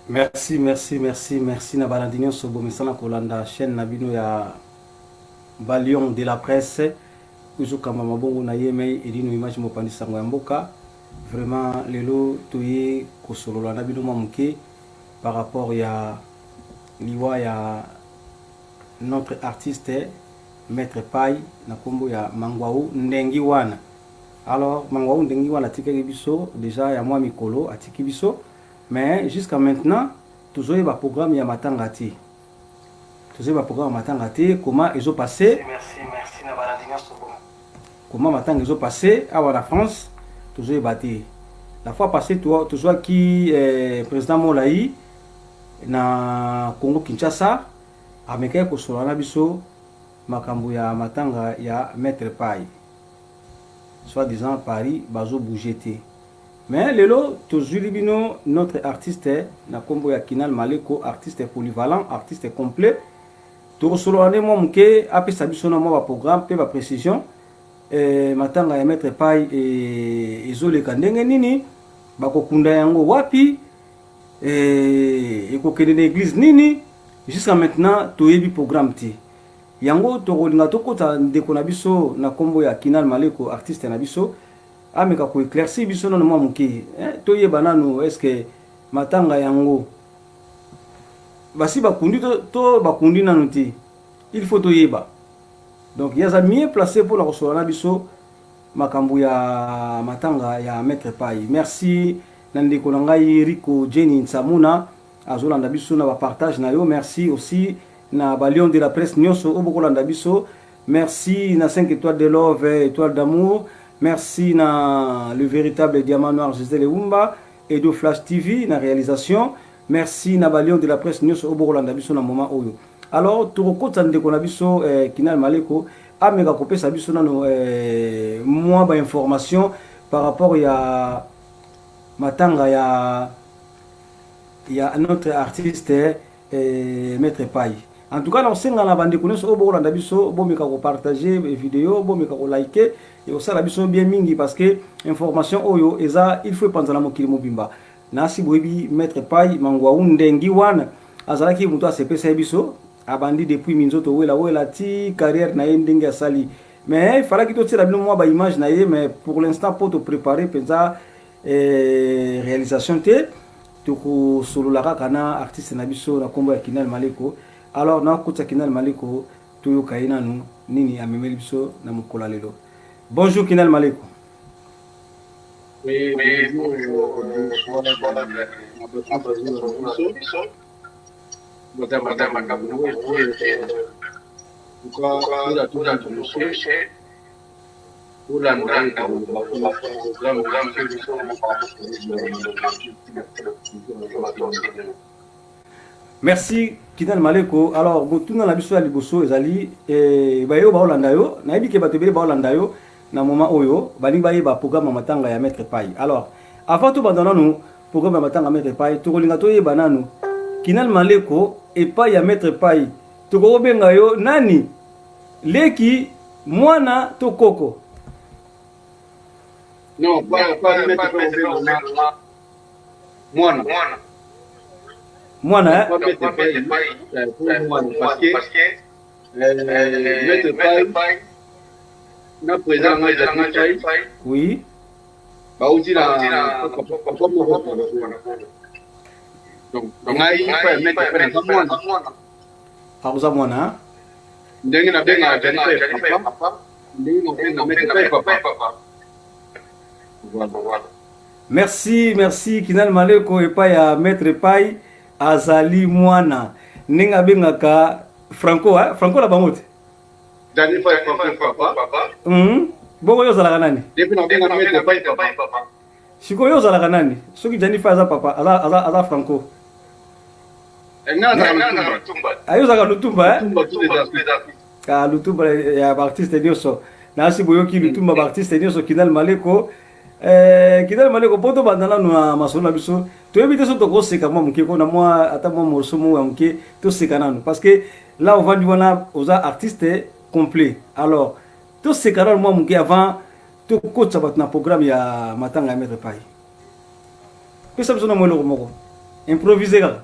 Merci, merci, merci, merci na balandi nyonso bomesana kolanda chaîne na bino ya ba Lion de la presse ezokamba mabongo na ye mei elino image mopanzi sango ya mboka. Vraiment lelo toye kosolola na bino mwa moke par rapport ya liwa ya notre artiste Maître Pai na kombo ya Mangwau Ndengi wana. Alors Mangwau Ndengi wana atikaki biso déjà ya mwa mikolo, atiki biso, mais jusqu'à maintenant tozoyeba programme ya matanga te, tozoyeba programme ya matanga te, comment ezo passer. Merci, merci na balandi nyonso. Comment matanga ezo passer awa na France, tozoyeba te. La fois passée tozwaki président Molai na Congo Kinshasa, amekaki kosolola na biso makambo ya matanga ya Maître Pai, soit disant Paris bazo bouger te. Mais lelo tozwili bino notre artiste na kombo ya Kinal Maleko, artiste polyvalent, artiste complet. Tokosolola nde mwa moke, apesa biso na mwa ba programme pe ba précision. Matanga ya Maître Pai ezoleka ndenge nini, bakokunda yango wapi, ekokende na église nini. Jusqu'à maintenant toyebi programme te. Yango tokolinga tokota ndeko na biso na kombo ya Kinal Maleko, artiste na biso, ameka ko éclaircir biso nano mwa moke, toyeba nano est-ce que matanga yango basi bakundi to bakundi nano te. Il faut toyeba. Donc ye aza mieux placé mpona kosolola na biso makambo ya matanga ya Maître Pai. Merci na ndeko na ngai Rico Jenny Nsamuna, azolanda biso na ba partage na yo. Merci aussi na ba Lion de la presse nyonso oyo bokolanda biso. Merci na 5 étoiles de love, étoile d'amour. Merci na le véritable diamant noir Gisèle Eumba, Edo Flash TV na réalisation. Merci na ba Lion de la presse nyonso oyo bokolanda biso na moment oyo. Alors tokokota ndeko na biso Kinal Maleko, ameka kopesa biso nano mwa ba information par rapport ya matanga ya notre artiste Maître Pai. En tout cas, nakosenga na bandeko nyonso oyo bokolanda biso, bomeka kopartage vidéo, bomeka kolike, ekosala biso bien mingi, parce que information oyo eza il faut epanza na mokili mobimba. Nasi boyebi Maître Pai Mangwau Ndengi wana azalaki moto asepesa ye biso, abandi depuis minzoto wela wela ti carrière na ye ndenge asali. Mais il fallait totiela bino mwa ba image na ye, mais pour l'instant po topréparer mpenza réalisation te, tokosolola kaka na artiste na biso na nkombo ya Kinal Maleko. Alors nakotisa Kinal Maleko, toyoka ye nanu nini amemeli biso na mokolo ya lelo. Bonjour Kinal Maleko. Oui, bonjour, bonsoir, na bato makambo. En tout cas, olanda programme. Merci Kinal Maleko. Alors motuna na biso ya liboso ezali bayo baolanda yo, nayebi ke bato ebele baolanda yo na moment oyo, balingi bayeba programme ya matanga ya Maître Pai. Alors avant tobanda nanu programme ya matanga ya Maître Pai, tokolinga toyeba nanu Kinal Maleko epai ya Maître Pai, tokokobenga yo nani? Leki, mwana to koko? Non, pas Maître Pai, mwana. Mwana, eh? Pas Maître Pai, pour mwana, parce que Maître Pai na président nga Jacques Pai bauti na papa moko. Donc ngai pa Maître Pai naza mwana. Akoza mwana. Ndenge nabengaka Jacques Pai papa, ndenge nabenga Maître Pai papa, voilà. Merci, merci Kinal Maleko. Epai ya Maître Pai azali mwana, ndenge abengaka Franco, eh? Franco na bango te. Jacques Pai papa. Bongo yo ozalaka nani? Depuis nabenga Maître Pai papa. Sikoyo yo ozalaka nani soki Jani Fai aza papa, aza Franco? Nga nazalaka Lutumba. Ayo ozalaka Lutumba, eh? Lutumba, tous les artistes. Ah, Lutumba ya baartiste nyonso. Nasi boyoki Lutumba baartiste nyonso, Kinal Maleko. Kinal Maleko, mpo tobanda nanu na masolo na biso, toyebi te so tokoseka mwa moke ko na mwa ata mwa morceau moko ya moke, toseka nanu, parce que là ovandi wana oza artiste complet. Alors toseka nanu mwa moke avant tokotisa bato na programme ya matanga ya Maître Pai. Pesa biso na mwa eloko moko. Improvise kaka.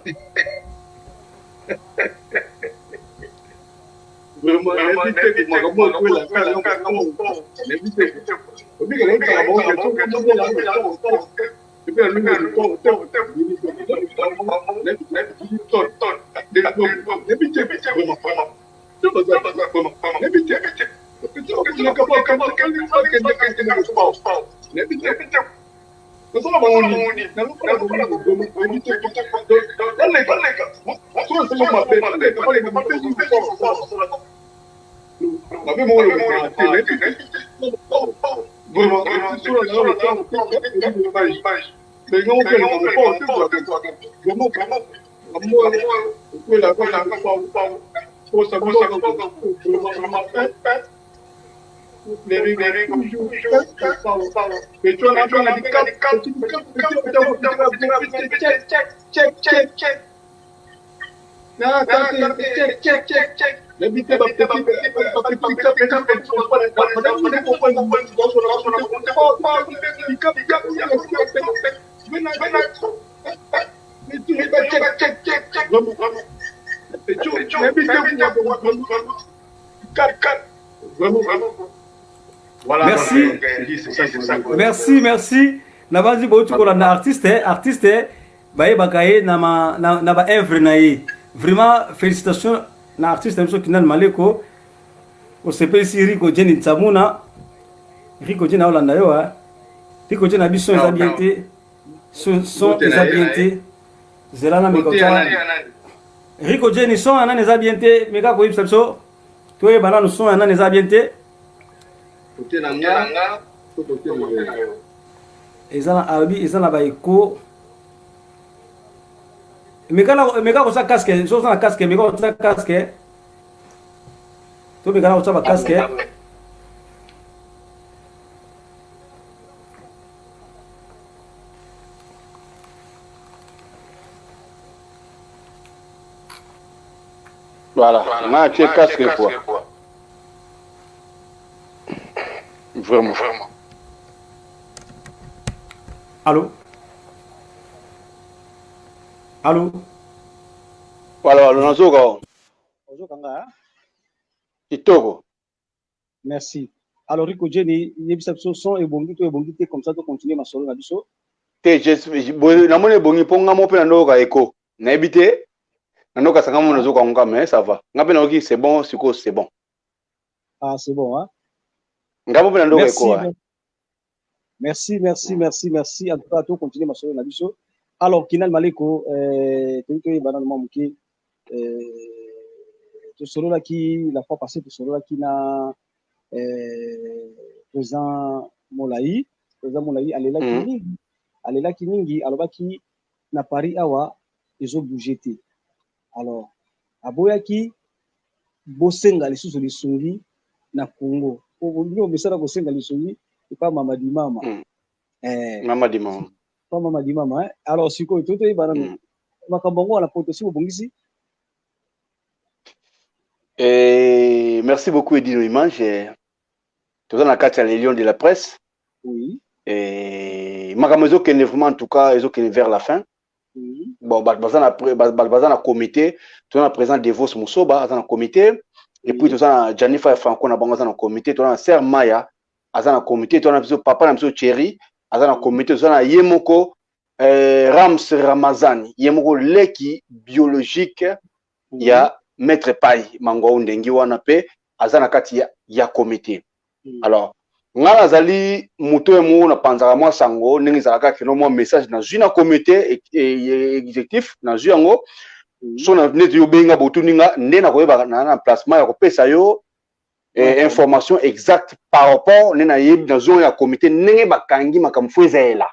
Vraiment, nayebi te makambo oyo ekwelaka, nayebi te. Obika nayebisaka bango ke soki Merci. Merci, merci. Nabanzi bouti kolanda artiste, artiste bayebaka ye na ma na, na ba œuvre na ye. Vraiment félicitations na artiste na biso Kinal Maleko. Osepelisi Rico Jenny Nsamuna. Rico Jenny aolanda yo hein. Rico Jenny na biso eza bien te. Son son eza bien te. Zela na meka. Rico Jenny son ya nani eza bien te, meka koyebisa biso toyeba nanu son ya nani eza bien te. Kote na nga to kote na yo? Eza na alobi eza na ba echo. Meka na meka kosa casque, so oza na casque, meka kosa casque. To meka na kosa ba casque. Voilà, nga atie casque quoi. Vraiment. Allô? Allô? Voilà, voilà, nazoka. Ozoka nga? Kitoko. Merci. Alors Rico Jenny, yebisa biso son ebongi to ebongi te, comme ça to continuer masolo na biso. Te, namoni ebongi mpo nga mo mpe nandoka eko. Nayebi te, nandoka sanga mo nazoka ngo mais ça va. Nga mpe nayoki c'est bon, sikoyo c'est bon. Ah, c'est bon, hein? Nga mo mpe nandoka eko. Merci, merci, merci, merci. En tout cas, to continuer masolo na biso. Alors, Kinal Maleko, toyi toyeba nanu mwa moke, tosololaki la fois passée, tosololaki na président Molai. Président Molai alelaki mingi, alelaki mingi, alobaki na Paris awa ezobouge te. Alors, aboyaki bosenga lisusu lisungi na Congo. Olingi omesana kosenga lisungi epa Mama di Mama. Mama di Mama. Pa Mama di Mama, hein? Alors sikoyo to toyeba nanu makambo yango wana poto si bobongisi. Merci beaucoup Edino Image. Toza na kati ya les lions de la presse. Oui. Et makambo ezokende vraiment, en tout cas ezokende vers la fin. Bon, bato baza na baza na comité, toza na président Devos Musoba aza na comité, et puis toza na Jennifer Franco na bango aza na comité, toza na Sœur Maya aza na comité, toza na biso papa na biso Thierry aza na comité, toza na ye moko Rams Ramazani, ye moko leki biologique ya Maître Pai Mangwau Ndengi wana pe aza na kati ya comité. Alors nga nazali moto oyo moko napanzaka mwa sango ndenge ezalaka keno mwa message nazwi na comité exécutif, nazwi yango so na neti yo benga botuni nga nde nakoyeba na placement ya kopesa yo information exacte par rapport nde nayebi nazwi ya comité ndenge bakangi makambo fo ezala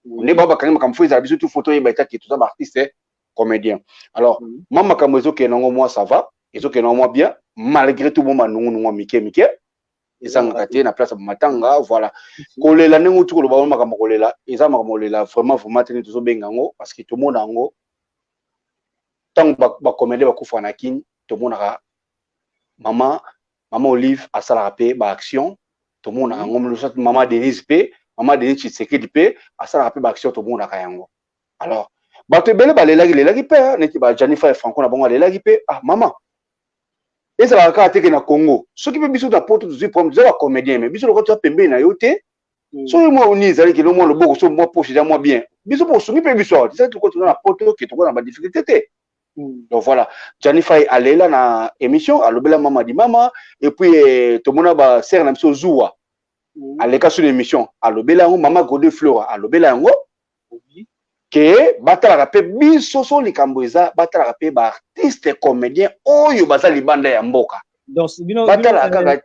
nde bao bakangi makambo fo ezala biso tu fo toyeba etaki toza ba artiste comédien. Alors mwa makambo ezokende yango mwa ça va, ezokende yango mwa bien malgré tout, mwa manungunungu mike mike ezangaka te na place ya matanga. Voilà, kolela ndenge uti koloba wana, makambo kolela eza makambo kolela vraiment vraiment te nde tozobenga yango, parce que tomona yango ntango bacomédien bakufaka na Kini, tomonaka mama Olive asalaka mpe baaction, tomonaka yango. Mama Denise mpe, mama Denise Tshisekedi mpe asalaka mpe baaction, tomonaka yango. Alors Bato ebele balelaki lelaki mpe, neti ba Janifa Franco na bango alelaki mpe. Ah mama, ezalaka kaka teke na Congo. Soki mpe biso na Poto tozwi problème, toza bacomédien, mais biso lokola toza pembeni na yo te, soki mwa nini ezali kelo, mwa loboko so, mwa poche eza mwa bien, biso mpo osungi mpe biso awa. Ezali lokola toza na Poto ke tokoza na badifficulté te. Donc voilà, Jani Fai alela na émission, alobela mama di mama. Et puis tomona basere na biso zuwa aleka sur émission, alobela yango. Mama Gode Flora alobela yango ke batalaka mpe biso. So likambo eza, batalaka mpe baartiste comédien oyo baza libanda ya mboka. Batalaka kaka.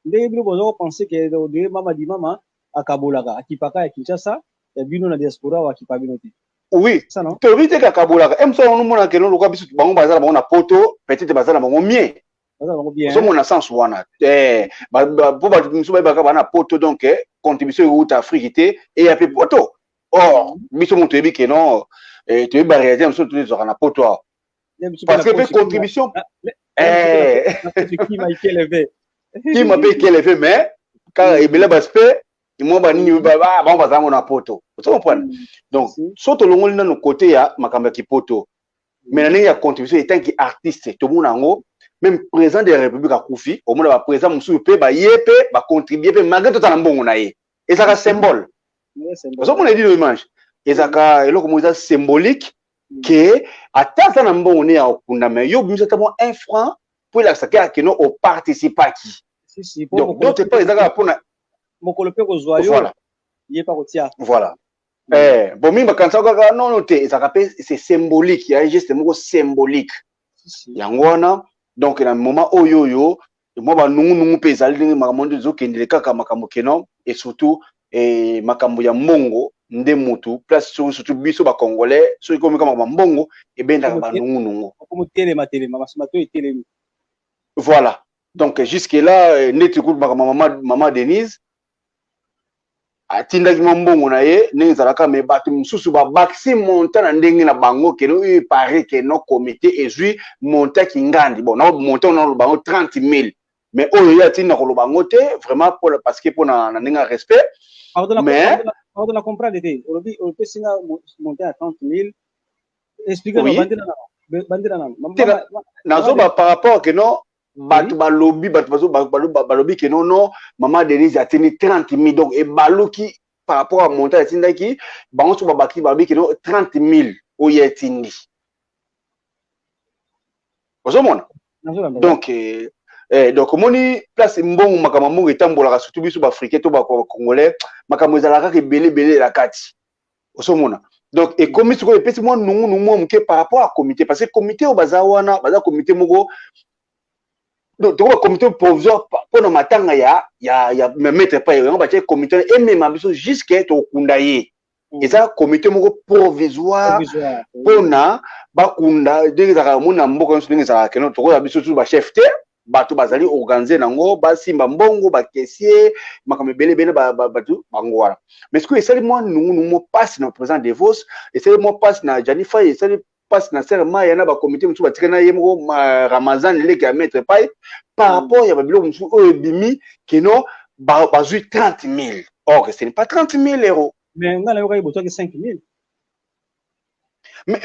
Ndenge bino boza kopense ke ndenge mama di mama akabolaka, akipaka ya Kinshasa, ya bino na diaspora oyo akipa bino te. Oui, tolobi te kakabolaka. E mosu omona keno lokola biso, bango baza na bango na Poto, peut-être baza na bango mie. Ozomona sens wana te, po bato mosusu bayebaka baa na Poto, donc contribution euta Afrique te, eya mpe Poto. Or biso moto toyebi ke non, toyebi baréalité mosusu tozwaka na Poto awa, parce que mpe contribution kima mpe ekeleve, mais kaka ebele baspe mwa banini, bango bazala ngo na Poto. Ozo comprendre? Donc so tolongoli nano côté ya makambo ya kipoto, mais na ndenge ya contribution en tant que artiste, tomona yango. Même président de la République akufi, omona baprésident mosusu mpe baye mpe bacontribue mpe, malgré totala mbongo na ye, ezalaka symbole. Ozomona edino image, ezalaka eloko moko eza symbolique ke ata aza na mbongo ne ya kokunda, mais yo obimisi ata mwa un franc mpo elakisa kaka keno oparticipaki. Donc d'autre part eza kaka mpona mokolo mpe kozwa yo ye pa kotia. Voilà. Bon, mingi bakanisa kaka nono te, ezalaka mpe, c'est symbolique, ya geste moko symbolique yango wana. Donc na moment oyo mwa banungunungu mpe ezali, ndenge makambo nde ezokendele kaka, makambo keno et surtout makambo ya mbongo nde mutu place, surtout biso bacongolais, soki komi kaka makambo ya mbongo, ebendaka banungunungu. Telema telema, masima to etelemi. Voilà, donc jusque là neti kutu makambo mama Denise atindaki mwa mbongo na ye ndenge ezalaka, me bato mosusu babakisi montant na ndenge na bango keno oyo epare keno comité ezwi montant kingandi. Bon, na montant na bango 30 000, mais oyo ye atindi na koloba yango te vraiment, parce que mpona na ndenge ya respect. Mais pardon, na comprendre te. Olobi opesi nga montant ya 30 000, explique. Bandela nano. Nazoba par rapport ke non, bato balobi, bato balobi ke non, non, mama Denise atindi 30 000, donc ebaluki par rapport à montant atindaki. Bango so babaki, balobi ke non, 30 000 oyo etindi. Ozomona? Donc donc omoni place mbongo, makambo mbongo etambolaka, surtout biso baafricain to bacongolais, makambo ezalaka kaka ebele ebele na kati. Ozomona? Donc ekomi sikoyo epesi mwa nungunungu mwa moke par rapport à comité, parce que comité oyo baza wana, baza comité moko, donc tokoba comité provisoire mpona matanga ya maître pa yango. Batie comité emema biso jusque tokokunda ye. Eza comité moko provisoire mpona bakunda, ndenge ezalaka omoni na mboka nyonso, ndenge ezalaka keno tokoza biso tu bachef te, bato bazali organise nango, basimba mbongo, bacaissier, makambo ebele ebele, bato bango wana. Mais sikoyo esali mwa nungunungu, mwa mpasi na président Devos, esali mwa mpasi na Jani Fai, esali mpasi na sere maya na bakomité mosusu batikali na ye moko Ramazan leke ya maître pai, par rapport ya babiloko mosusu oyo ebimi keno bazwi 30 000. Or ce n'est pas 30 000 euros. Mais ngai nayokaki bozwaki 5 000.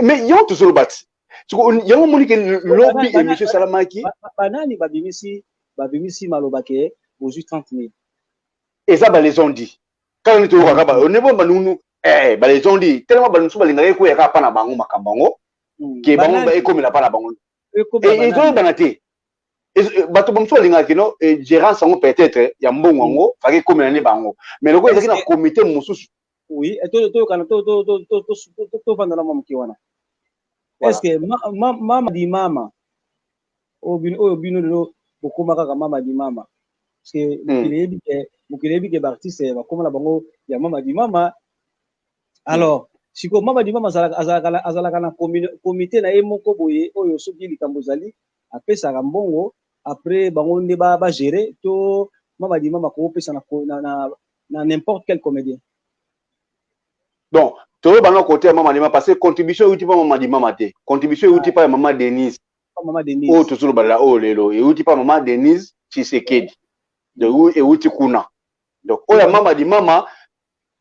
Mais yango tozoloba ti yango omoni ke lobi émission esalamaki. Banani babimisi maloba ke bozwi 30 000? Eza balezondi kaka nde toyokaka nebo banunu balezondi tellement bato mosusu balingaka ekweyaka kaka mpa na bango makambo yango, ke bango ekomela mpa na bango, ezoyebana te. Bato bamosusu balingaka kino gérance yango, peut-être ya mbongo yango faki ekomela nde bango, mais lokola ezalaki na comité mosusu. Oui, toyokana, tovanda na mwa moke wana. Est ce que mama di mama oyo bino lelo bokóma kaka mama di mama? Parce que mokili yebi ke baartiste bakóma na bango ya mama di mama. Alors sikoyo mama di mama azalaka na comité na ye moko boye oyo soki likambo ezali apesaka mbongo, après bango nde bagere to mama di mama akopesa na n'importe quel comédien? Donc toyeba na côté ya mama Dima, parce que contribution euti mpa mama Dimama te, contribution euti mpa ya mama Denise. Oyo tozolobala oyo lelo euti mpa mama Denise Tshisekedi, donc euti kuna. Donc oyo ya mama Dimama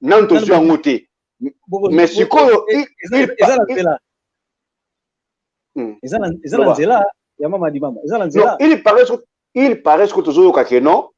nanu tozwi yango te. Mais sikoyo eza na nzela, eza na nzela ya mama dimama, eza na nzela. Il paraît que tozoyoka ke non,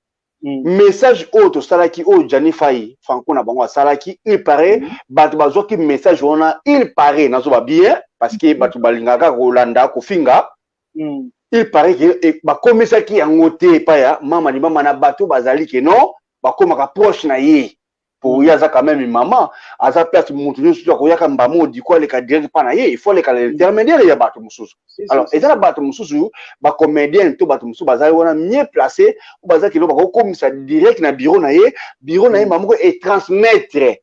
message oyo tosalaki, oyo Jani Fai Franco na bango asalaki, il paraît bato bazwaki message wana. Il paraît, nazoba bien parce que bato balingaka kaka kolanda kofinga. Il paraît ke bakomisaki yango te epai ya mama limama na bato bazali ke non, bakomaka proche na ye, po ye aza quand même mama, aza place moto nyonso to akoyaka mbama odiko aleka direct mpa na ye, il faut aleka na intermédiaire ya bato mosusu. Alors eza na bato mosusu, bacomédien to bato mosusu bazali wana mieux placé, oyo baza kino bakokomisa direct na bureau na ye, bureau na ye mama moko etransmettre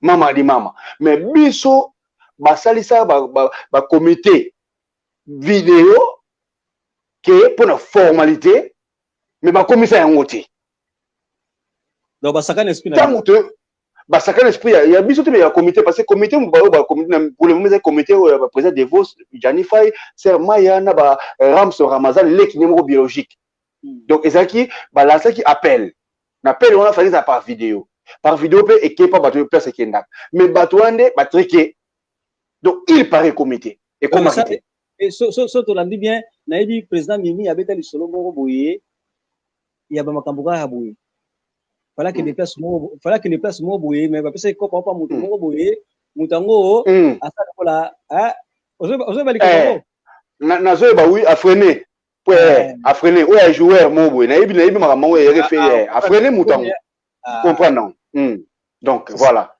mama di mama. Mais biso basalisa bacomité vidéo ke mpona formalité, mais bakomisa yango te. Donc basakana esprit. Ntango to basakana esprit ya biso te, mais ya comité, parce que comité oyo, bacomité pour le moment eza comité oyo ya baprésident Devos, Jani Fai, Ser Maya na ba Rams Ramazan, leki ne moko biologique. Donc ezalaki balansaki appel, na appel wana fallait eza par vidéo, par vidéo mpe ekepa bato place ekendaka, mais bato wana nde batrike. Donc il paraît comité ekomaki te. So tolandi bien, nayebi président Mimi abeta lisolo moko boye ya bamakambo kaka ya boye, fallait akende place moko, fallait akende place moko boye, mais bapesaki kopa opa moto moko boye, moto yango asala lokola ozoyeba likambo. Nazoyeba, oui, afreiner po afreiner oyo ya joueur moko boye. Nayebi makambo yango eyaki fe afreiner moto yango, comprendre nango. Donc voilà.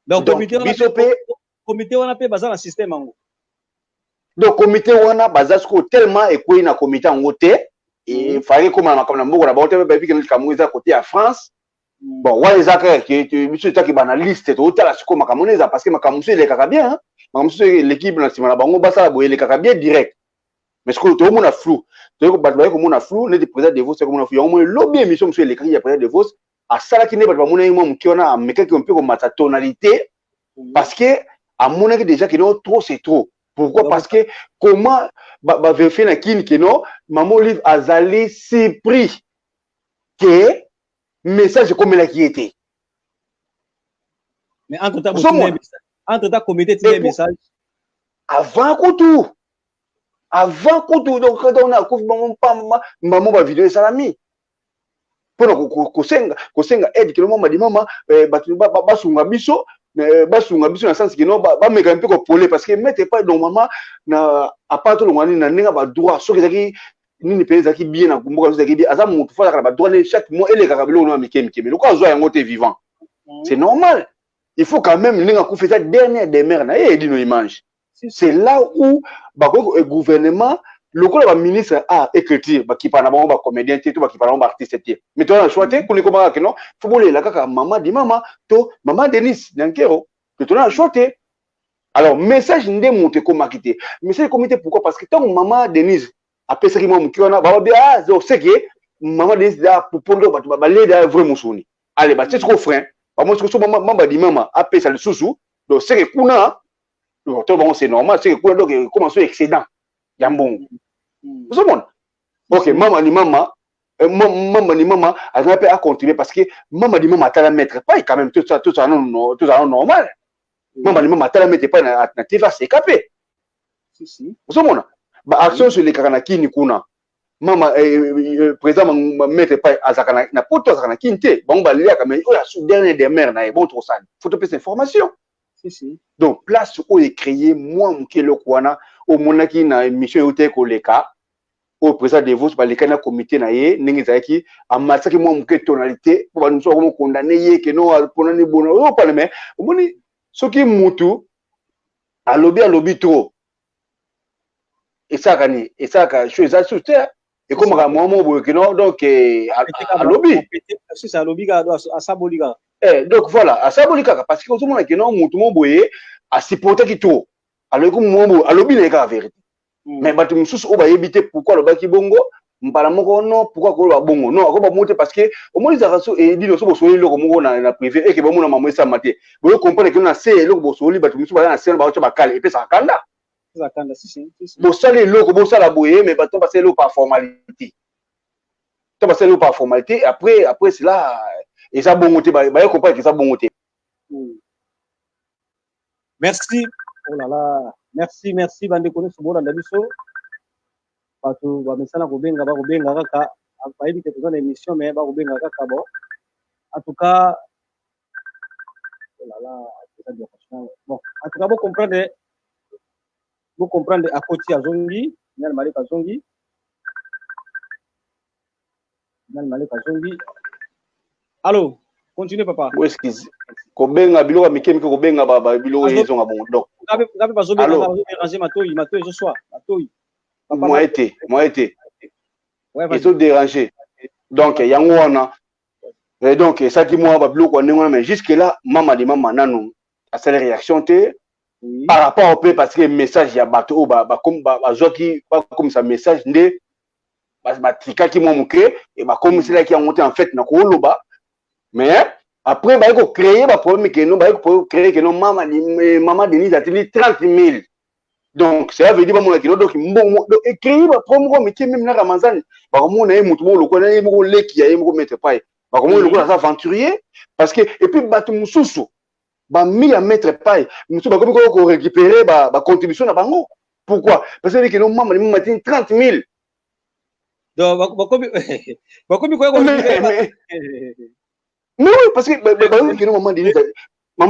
Donc biso mpe comité wana mpe baza na système yango. Donc comité wana baza sikoyo tellement ekwei na comité yango te, efalaki ekóma na makambo na mboka na bango te. Bayebi kende likambo eza côté ya France. Bon, wana eza kaka biso etaki baanalyste, totala sikoyo makambo wana eza parce que makambo mosusu elekaka bien, makambo mosusu eleki na nsima na bango, basala boye, elekaka bien direct. Mais sikoyo tokomona flou, bato baye komona flou neti président Devos komona flou yango. Moni lobi émission mosusu elekaki ya président Devos, asalaki nde bato bamonaki mwa moke wana, amekaki mpe komata tonalité parce que amonaki déjà que non, trop c'est trop. Pourquoi? Parce que comment bavérifier na kini ke non, mama Olive azali surpris ke message ekomelaki ye te. Mais entre temps comité tindi message. Avant kutu, avant kutu. Donc akufi bango mpamba, mbamo bavideo esalami mpona kosenga aide kino mama di mama, bato basunga biso, basunga biso na sens kino bameka mpe kopole, parce que maître pas normalement na apart tolongwa nini na ndenge badroit. Soki ezalaki nini mpe ezalaki bien na mboka, ezalaki bien, aza motu fo azalaka na badroit ne chaque mois elekaka biloko no ya mike mike. Mais lokola azwa yango te vivant, c'est normal, il faut quand même ndenge akufi, eza dernière demeure na ye, edino image. C'est là où bakoki gouvernement lokola baministre art et culture bakipa na bango bacomédien te to bakipa na bango baartiste te. Mais toza na choix te, kuna ekomaka keno fo bolela kaka mama di mama to mama Denis Nyankero te, toza na choix te. Alors message nde moto ekomaki te, message ekomi te. Pourquoi? Parce que ntango mama Denise apesaki mwa moki wana, bababi ah, seke mama Denise da pupo ndo bato baleda vrai mosuni. Ale batie siko frein, bamoni siko so mama di mama apesa lisusu, donc seke kuna to bango, c'est normal, seke kuna donc ekoma so excédent ya mbongo. Ozomona, ok, mama ni mama, mama ni mama azala mpe acontinue parce que mama ni mama atala maître pai quand même, tozala normal. Mama ni mama atala maître pai na TV, aseka mpe. Ozomona baaction nyonso elekaka na kini kuna. Mama président maître pai azalaka na poto, azalaka na kini te, bango baliaka. Mais oyo asu dernier demeure na ye, bon, tokosani faut topesa information. Donc place oyo ecréer mwa moke eloko wana omonaki na émission eyo te koleka, oyo président Devos balekani na comité na ye, ndenge ezalaki, amatisaki mwa moke tonalité mpo bato mosusu bakomokondane ye ke no mponani bono oyo opana. Mais omoni soki mutu alobi, alobi trop, esalaka nini? Esalaka sho eza susu te, ekomaka mwa mo boye keno. Donc alobi alobi kaka, asaboli kaka. Donc voilà, asaboli kaka parce que ozomona keno mutu mo boye asupportaki trop, alobi mo boye, alobi na ye kaka vérité. Mais bato mosusu oyo bayebi te pourquoi alobaki bongo mbala moko, non, pourquoi koloba bongo? Non, akoba bongo te parce que omoni ezalaka so edino so bosoli eloko moko na privé eke bomona mamo esama te, boyo comprendre keno na se eloko bosoli, bato mosusu baza na se baotya bakale, epesaka kanda. Bosala eloko, bosala boye, mais bato basala eloko par formalité to basala eloko par formalité. Après cela eza bongo te, baye comprendre eza bongo te. Merci. Oh là là. Merci, merci bandeko nyonso bolanda biso. Bato bamesana kobenga, bakobenga kaka, bayebi te toza na émission, mais bakobenga kaka. Bon, en tout cas, oh là là, bon, en tout cas, bocomprendre, bocomprendre. Akoti, azongi Kinal Maleko, azongi Kinal Maleko, azongi. Allo, continue, papa. Excuse, kobenga biloko ya mike mike, kobenga biloko ezonga bongo. Donc ngape bazobenga, bazoderange matoi, matoi ezoswa matoi. Moye te, moye te, ezodérange. Donc yango wana, donc esalaki mwa babiloko ya ndenge wana. Mais jusque là, mama de mama nanu asali réaction te par rapport mpe, parce que message ya bato oyo bazwaki, bakomisa message nde batikaki mwa moke, bakomiselaki yango te. En fait, na koloba, mais après baye kocréer baproblème que non, baye kocréer que non, mama Denise atindi 30 000. Donc cela veut dire bamona que non, donc mbongo, donc ecréer baproblème moko mike. Même na Ramazani, bakomona ye motu moko lokola ye moko leki ya ye moko maître pai, bakomona lokola aza aventurier, parce que et puis bato mosusu bami ya maître pai mosusu bakomi koko korécupérer bacontribution na bango. Pourquoi? Parce que que non, mama mama atindi 30 000. Donc bakomi koya. Mais oui, parce que bayoki que non, mama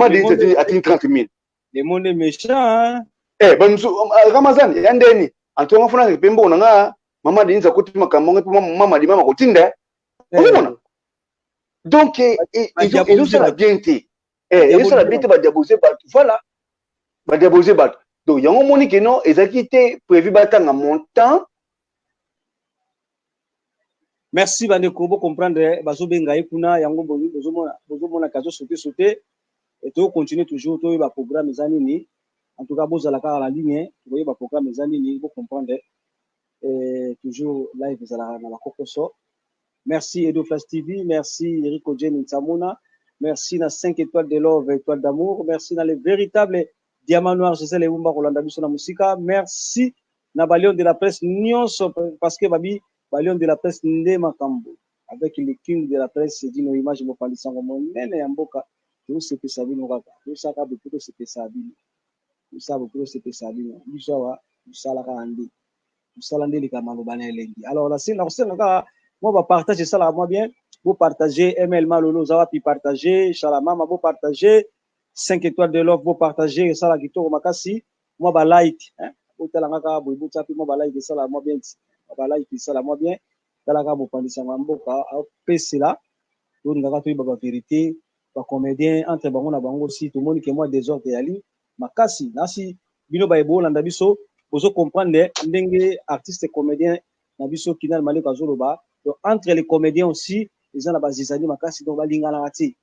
Denise atindi 30 000. Le monde est méchant, hein? Eh, bamusu Ramazan ya ndeni antonga funa mpe mbongo na nga. Mama Denise akoti makambo ngo mpe mama di mama kotinda, ozomona. Donc ezosala bien te, ezosala bien te, badiabose bato. Voilà, badiabose bato. Donc yango omoni que non, ezalaki te prévu batanga montant. Merci bandeko, bocomprendre, bazobenga ye kuna. Yango bozomonaka azosaute saute. Tocontinue toujours, toyeba programme eza nini. En tout cas, bozala kaka na ligne, tokoyeba programme eza nini. Bocomprendre, toujours live ezalaka na bakokoso. Merci Edo Flash TV, merci Erico Jenny Nsamuna, merci na 5 étoiles de love, étoile d'amour, merci na le véritable diamant noir Gisèle Eumba kolanda biso na musika, merci na balion de la presse nyonso, parce que babi balion de la presse nde makambo, avec le king de la presse Dino Image, mopanzi sango monene ya mboka. Tosepesa bino kaka, tosaka bopo, tosepesa bino, tosala bopo, tosepesa bino. Biso awa tosalaka nde tosala nde eleka maloba na elengi. Alors nakosenga kaka mwa bapartage, esalaka mwa bien. Bopartage ml malolo oza wapi, partage shalamama, bopartage 5 étoiles de love, bopartage, esala kitoko makasi. Mwa balike, botalanga kaka boye, botya mpe mwa balike, esala mwa bien. Mwa balike esala mwa bien. Talaka mopanzi sango ya mboka apesela, tolingaka toyeba bavérité. Bacomédien entre bango na bango aussi, tomoni que mwa désordre eyali makasi. Nasi bino baye boolanda biso, bozo comprendre ndenge artiste comédien na biso Kinal Maleko azoloba. Donc entre les comédiens aussi eza na bazizani makasi, donc balinganaka te.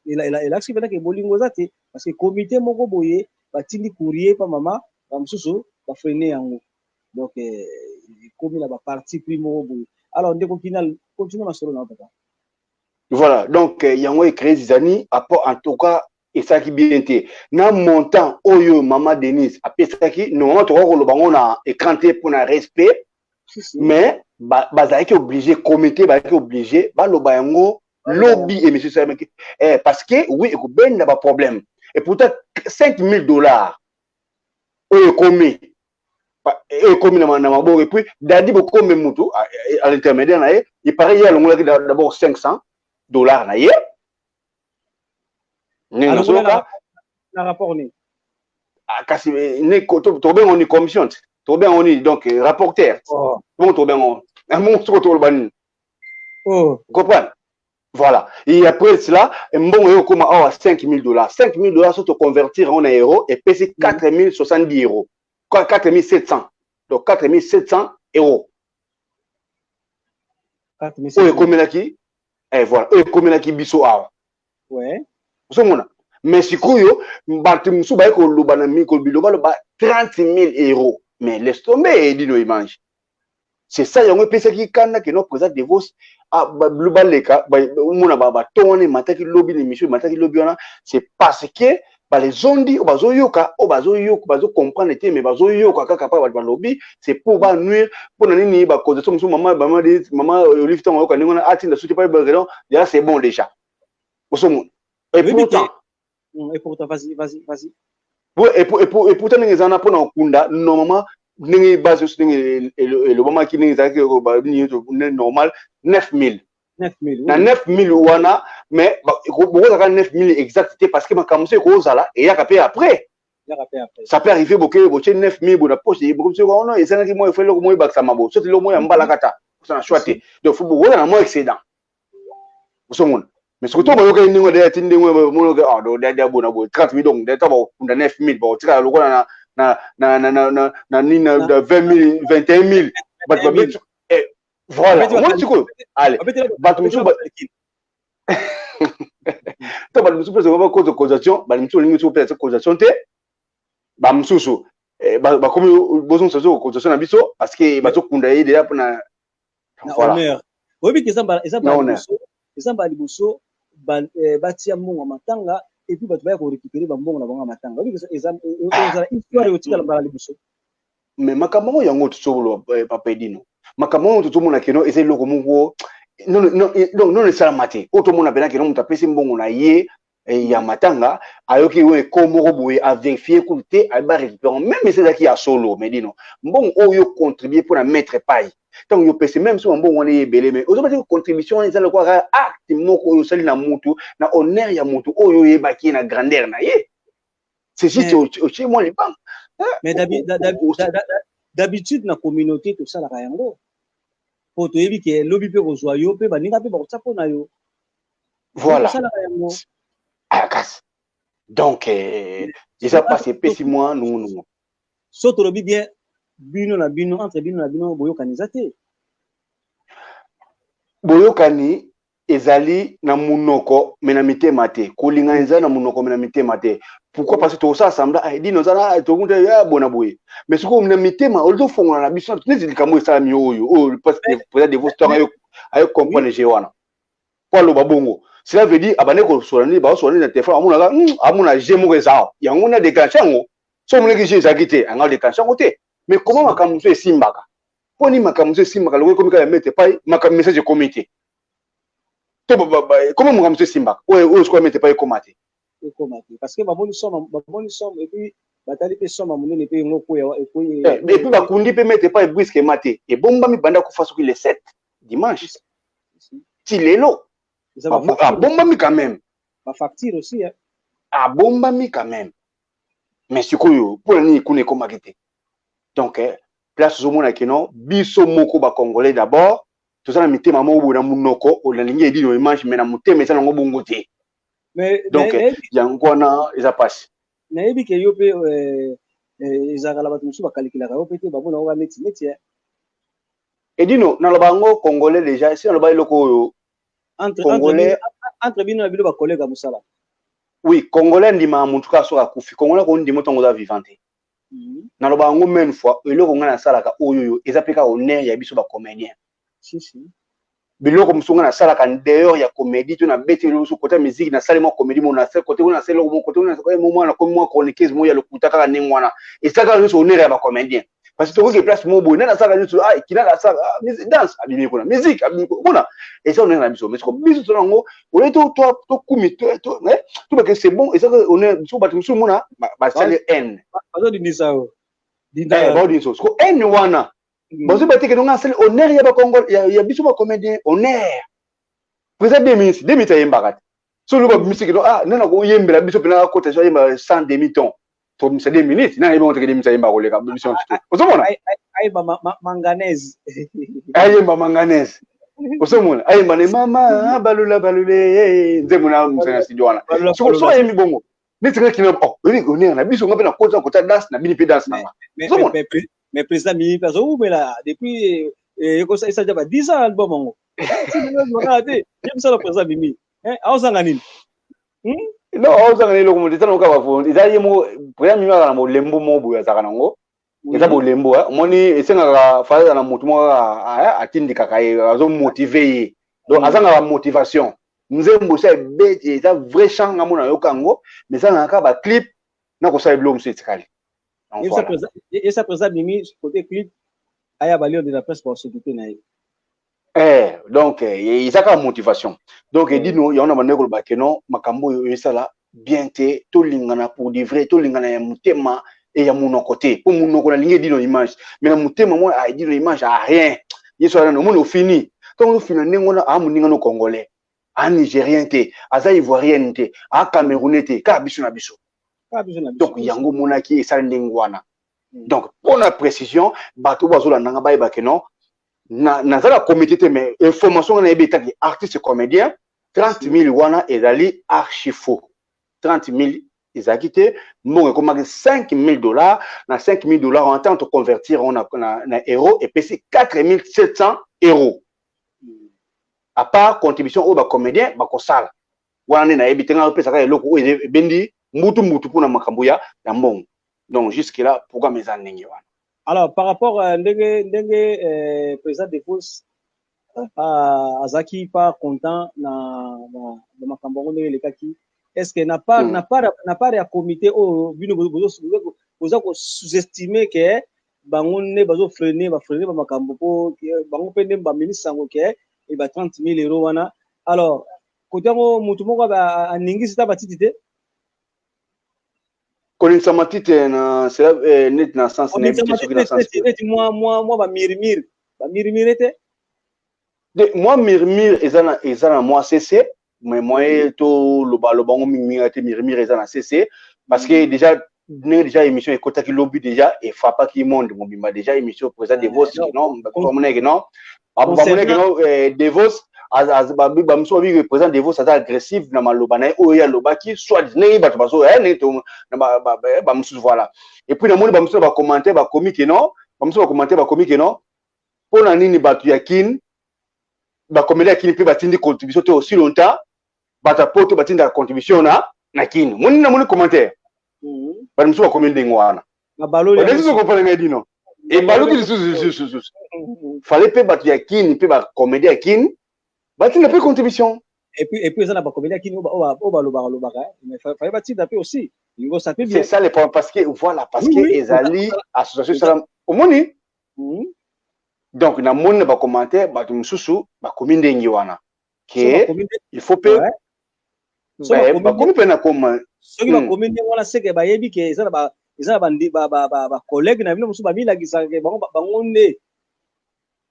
Elakisi mpenza que bolingo eza te, parce que comité moko boye batindi courrier pa mama, bamosusu bafreine yango. Donc ekomi na baparti pris moko boye. Alors ndeko Kinal, continue masolo na papa. Voilà, donc yango ecréé zizani apport. En tout cas, esalaki bien te na montant oyo mama Denise apesaki. Normalement tokoki koloba ngo na écran te mpona respect, mais bazalaki obligé, comité bazalaki obligé baloba yango lobi émission esalamaki, parce que oui, ekobenda baproblème. Et pourtant 5000 $ oyo ekomi na maboko. Et puis Dadi Bokombe, mutu à l'intermédiaire na ye, il paraît ye alongolaki d'abord 500 $ na ye. Ndenge nazoyoka na rapport nini? Kasi tobenga ni commission te, tobenga nini? Donc rapporteur, bongo tobenga bongo soko toloba nini? Comprendre, voilà. Et après cela, mbongo oyo okóma awa 5000 $, 5000 $ so toconvertir yango na euro, epesi 4070 euros, 4700, donc 4700 euros oyo ekomelaki, voilà, oyo ekomelaki biso awa. Ozomona. Mais sikoyo bato mosusu baye koloba na mikolo, bilobaloba 30 000 euros. Mais laisse tomber, Edino Image, c'est ça. Yango epesaki kanda que non, président Devos baleka omona baton wana emataki lobi na émission, emataki lobi wana. C'est parce que balezondi oyo bazoyoka, oyo bazoyoka, bazocomprendre te, mais bazoyoka kaka mpa bato balobi, c'est pour banuire. Mpona nini? Bacausation mosusu, mama Olive, ntango ayoka ndenge wana, atinda soki pa, déjà c'est bon, déjà osomona. Et pourtant Et pourtant, vas-y, vas-y, vas-y. Et pourtant ndenge eza na mpona kokunda, normalement ndenge base nyonso, ndenge elobamaki, ndenge ezalaki normal, 9000. Na 9000 wana, mais bokozalaka 9000 exact te, parce que makambo mosusu ekozala eyaka mpe après. Ça peut arriver, boke botie 9000 bo na poche, wana ezangaki mwa efo eloko moko ebakisama bo soki eloko moko ya mbalaka ta na choix te. Donc bokozala na mwa excédent, ozomona. Mais soki to bayokaki ndenge deya ti ndenge monoke deya bona boye 30 000, donc deya to bakokunda 9000, bakotikala lokola na nini, na 20 000, 21 000. Bato babeti, voilà, omoni sikoyo. Ale bato mosusu to bato mosusu mpe bakoza cotisation, bato mosusu olingi soki opesa cotisation te, bamosusu bakomi bozongisa so cotisation na biso, parce que bazokunda ye deja mpona Voilà, oyebi ke eza mbala liboso batia mbongo ya matanga et puis bato baya korécupérer bambongo na bango ya matanga. Oyebi ezala histoire ekotikala mbala liboso. Mais makambo ngo yango tozoloba, papa Edino, makambo ngo tozomona keno eza eloko moko non esalama te. Oyo tomona mpena keno moto apesi mbongo na ye ya matanga, ayoki oyo eko moko boye, avérifier kutu te, ayebi récupérer même esi ezalaki ya solo. Mais dino, mbongo oyo contribue mpona Maître Pai, ntango yo pesi, même so mbongo wana ebele, mais ozomati contribution wana eza lokola acte moko oyo osali na mutu, na honneur ya mutu oyo oyebaki ye na grandeur na ye. C'est juste otie mwa libanga. Mais d'habitude na communauté tosalaka yango po toyebi ke lobi mpe kozwa yo mpe baninga mpe bakotia mpo na yo. Voilà. Tosalaka yango. Ah, kasi donc eza mpasi, epesi mwa nungunungu. So tolobi bien, bino na bino, entre bino na bino, boyokani eza te. Boyokani ezali na munoko mais na mitema te. Kolinga ezali na munoko mais na mitema te. Pourquoi? Parce que tokosala semblant, dino ozala tokuta bona boye, mais soki na mitema oli tofongola na biso neti likambo esalami oyo oyo, président Devos ntango ayo comprendre je wana po aloba bongo, cela veut dire abandi kosola nini, baosola nini na telefone, amonaka amona je moko eza yango na déclenche yango. So omonaki je ezalaki te, anga déclenche yango te. Mais comment makambo mosusu esimbaka? Mpo nini makambo mosusu esimbaka lokola ekomi kaka ya Maître Pai, makambo message ekomi te? To comment makambo mosusu esimbaka oyo oyo sikoyo Maître Pai ekoma te? Ekoma te parce que bamoni somme, bamoni somme et puis batali mpe somme ya monene mpe yango koya. Et puis bakundi mpe Maître Pai brusquement te. Ebombami banda kufa soki le 7 dimanche ti lelo, abombami quand même. Bafacture aussi. Abombami quand même, mais sikoyo mpona nini kuna ekomaki te? Donc place ozomona keno biso moko bacongolais d'abord toza na mitema moko boye. Na monoko nalingi Edino image, mais na motema eza nango bongo te. Donc yango wana eza mpasi. Nayebi ke yo mpe ezalaka na bato mosusu bakalikilaka yo mpe te, bamona oka neti neti. Edino, naloba yango, congolais déjà si naloba eloko oyo. Congolais, entre bino na bino bacollègue ya mosala. Oui, congolais ndimaka motu kaka soki akufi. Congolais kondima ntango oza vivant te. Naloba yango même fois, eloko ngai nasalaka oyo oyo eza mpe kaka honneur ya biso bacomédien. Biloko mosusu ngai nasalaka dehors ya comédie, to nabeti eloko mosusu côté musique, nasali mwa comédie mo côté kuna, nasali eloko moko côté kuna, mwa nakomi mwa chroniqueuse moko ya lokuta kaka ndenge wana. Eza kaka nyonso honneur ya bacomédien, parce que tokoki place moko boye, nani asalaka nyonso, ah, kina asala danse, abimi kuna, musique abimi kuna, eza honneur na biso. Mais siko biso tona yango oye tokumi tobake, c'est bon, eza honneur biso. Bato mosusu mona basali haine. Bazodindisa yo. Baodindisa siko haine wana, bazoba te ke nonga asali honneur ya bakongo, ya biso bacomédien, honneur président 2 minutes, 2 minutes ayembaka te. So loba misiki no, ah, nana koyembela biso mpena akota so ayemba sans demi ton, tobimisa 2 minutes, nana yebi ngo teke 2 minutes ayemba koleka biso nyonso te, ozomona. Ayemba manganese. Ayemba manganese, ozomona, ayemba ne mama balula balule, nzembo na mosana na studio wana. So ayembi bongo neti nga kina, oh, honneur na biso, nga mpe nakota kota danse na bini mpe danse nanga. Ozomona. Mais président Mimi mpe azowumela depuis esaja ba 10 ans, album yango te, ye mosala président Mimi aozanga nini? Non, aozanga nini? Eloko moto eza nango kaka bavolonté, eza ye moko président Mimi kaka na bolembo moko boye azalaka nango, eza bolembo. Omoni, esengaka faza na motu moko kaka atindikaka ye, azomotiver ye. Donc azangaka motivation. Nzembo esa ebeti, eza vrai chant, nga mona nayoka yango, mais ezangaka kaka baclip na kosala biloko mosusu etikali. Esa président Mimi côté clip aya balion de la presse baosoccuper na ye. Donc eza kaka motivation. Donc Edino, yango na bandeko koloba keno makambo oyo esala. bien te. Tolingana pour de vrai, tolingana ya motema e ya monoko te, mpo monoko nalingi Edino Image, mais na motema mwa Edino Image a rien. Ye so alana, omoni, ofini ntango ozofina ndenge wana, aa moninga no congolais, a nigérien te, aza ivoirienne te, a camerounais te, kaka biso na biso. Donc yango omonaki esali ndenge wana. Donc mpona précision, bato bazolandanga bayebake non, naza na comité te, mais information nga nayebi etaki artiste comédien, 30 000 wana ezali archi faux. 30 000 ezalaki te. Mbongo ekomaki 5 000 dollars. Na 5 000 dollars, en tant toconvertir yango na euro, epesi 4 700 euros, à part contribution oyo bacomédien bakosala wana. Nde nayebi te, ngai opesaka eloko oyo ebendi mbutu mbutu mpona makambo ya mbongo. Donc jusque là programme eza ndenge wana. Alors, par rapport ndenge président Devos azalaki pas content na makambo yango ndenge elekaki, est ce que na part ya comité oyo bino boza kosous-estime ke bango nde bazofreiner, bafreiner bamakambo, mpo bango mpe nde baministre yango ke e ba 30 000 euros wana? Alors kote yango, motu moko aningisi ta batiti te? Koningisa matiti na neti na sens nayebi te soki na sens neti mwa bamirimiri, bamirimiri te. Mwa murmure eza na mwa cc, mais moyen tolobaloba yango mingimingi te. Murmure eza na cc parce que déjà ndenge déjà émission ekotaki lobi, déjà efrapaki monde mobimba. Déjà émission président Devos, non, bamonaki non, bamonaki non, Devos, bamosusu babiki président Devos aza agressive na maloba na ye oyo ye alobaki, soit ndenge bato bazo ndenge bamosusu, voilà. Et puis namoni bamosusu na bacommentaire bakomi ke non, bamosusu bacommentaire bakomi ke non, mpo na nini bato ya Kine, bacomédien ya Kini mpe batindi contribution te aussi longtemps bato ya Poto batindaka contribution na Kini? Moni, namoni commentaire, bato mosusu bakomi ndenge wana. Lisusu comprendre ngai dino ebaluki lisusu, lisusu fallait mpe bato ya Kini mpe bacomédien ya Kini batinda mpe contribution. Et puis eza na bacomédien ya Kini oyo balobaka lobaka, mais fallait batinda mpe aussi. C'est ça le problème, parce que voilà, parce que ezali association esala, omoni. Donc namoni na bacommentaire bato mosusu bakomi ndenge wana ke il faut mpe bakomi mpe na koma. Soki bakomi ndenge wana, seke bayebi ke eza na bacollègue na bino mosusu bamilakisaka ke bango nde.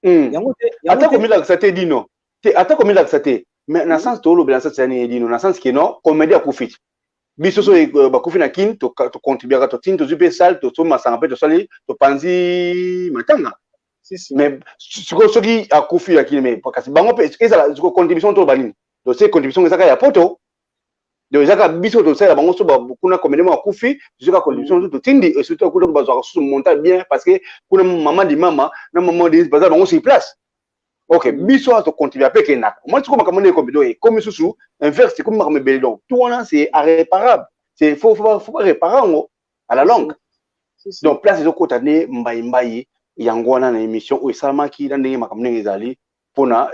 Yango te. Ata komilakisa te, dino te, ata komilakisa te, mais na sens tolobela, na sens ya nini, dino? Na sens ke non, comédie akufi te. Biso so bakufi na Kini, tocontribuaka, totini, tozwi mpe sale, tosomasanga mpe tosali, topanzi matanga. Mais sikoyo soki akufi ya Kini, mais kasi bango mpe ezala sikoyo contribution, toloba nini? Dosie contribution ezaka ya Poto, donc ezaka biso tosalela bango. So kuna comédien moko akufi, tozwi kaka contribution, so totindi, et surtout kuna bazwaka susu montant bien, parce que kuna mama di mama na mama di baza bango sur place. Ok, biso awa tocontribue mpe ekendaka. Omoni sikoyo makambo nde ekomi, donc ekomi susu inverse, ekomi makambo ebele. Donc tout wana, c'est irréparable, c'est faut pas réparer yango à la longue. Donc place ezokota nde mbai mbai yango wana na émission oyo esalamaki na ndenge makambo ndenge ezali mpona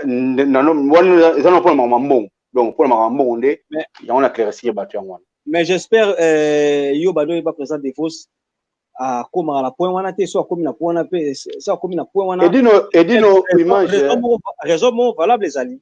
wana, eza na mpona makambo mbongo. Donc mpona makambo mbongo nde yango na éclaircir bato yango wana. Mais j'espère yo bado oyeba président Devos akomaka na point wana te. So akomi na point wana mpe, so akomi na point wana. Edino Image. Raison moko valable ezali.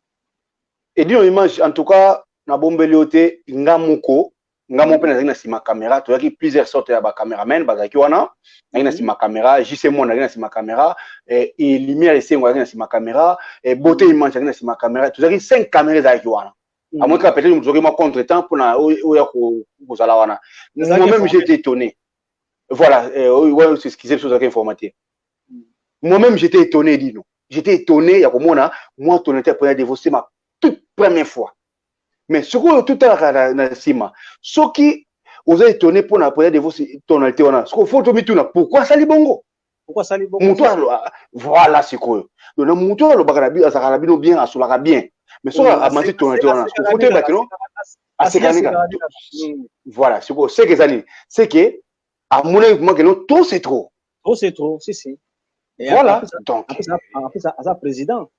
Edino Image, en tout cas nabombeli yo te, nga moko mpe nazalaki na nsima caméra. Toyaki plusieurs sortes ya bacameraman bazalaki wana. Nazalaki na nsima caméra, JC Mo nazalaki na nsima caméra, et Lumière Esengo azalaki na nsima caméra, Beauté Image azalaki na nsima caméra. Tozalaki cinq caméra ezalaki wana. À moins kaka peut-être moto ozoki mwa contre temps mpona oya kozala wana. Moi-même, j'étais étonné, voilà. Ouais, excusez, biso ozalaki informaté. Moi-même, j'étais étonné, dino, j'étais étonné ya komona moi tonalité ya Devos, c'est ma toute première fois. Mais sikoyo totalaka na nsima, soki oza étonné mpona président Devos, tonalité wana, sikoyo faut tomituna pourquoi asali bongo. Moto, voilà, sikoyo donc na moto oyo alobaka na bino, azalaka na bino bien, asolaka bien, mais soki amati tonalité wana, faut toyebaki no asekanika. Voilà, sikoyo seke eza nini? C'est que amonaki vraiment que non, trop c'est trop. Trop c'est trop, si si. Voilà, donc aza président.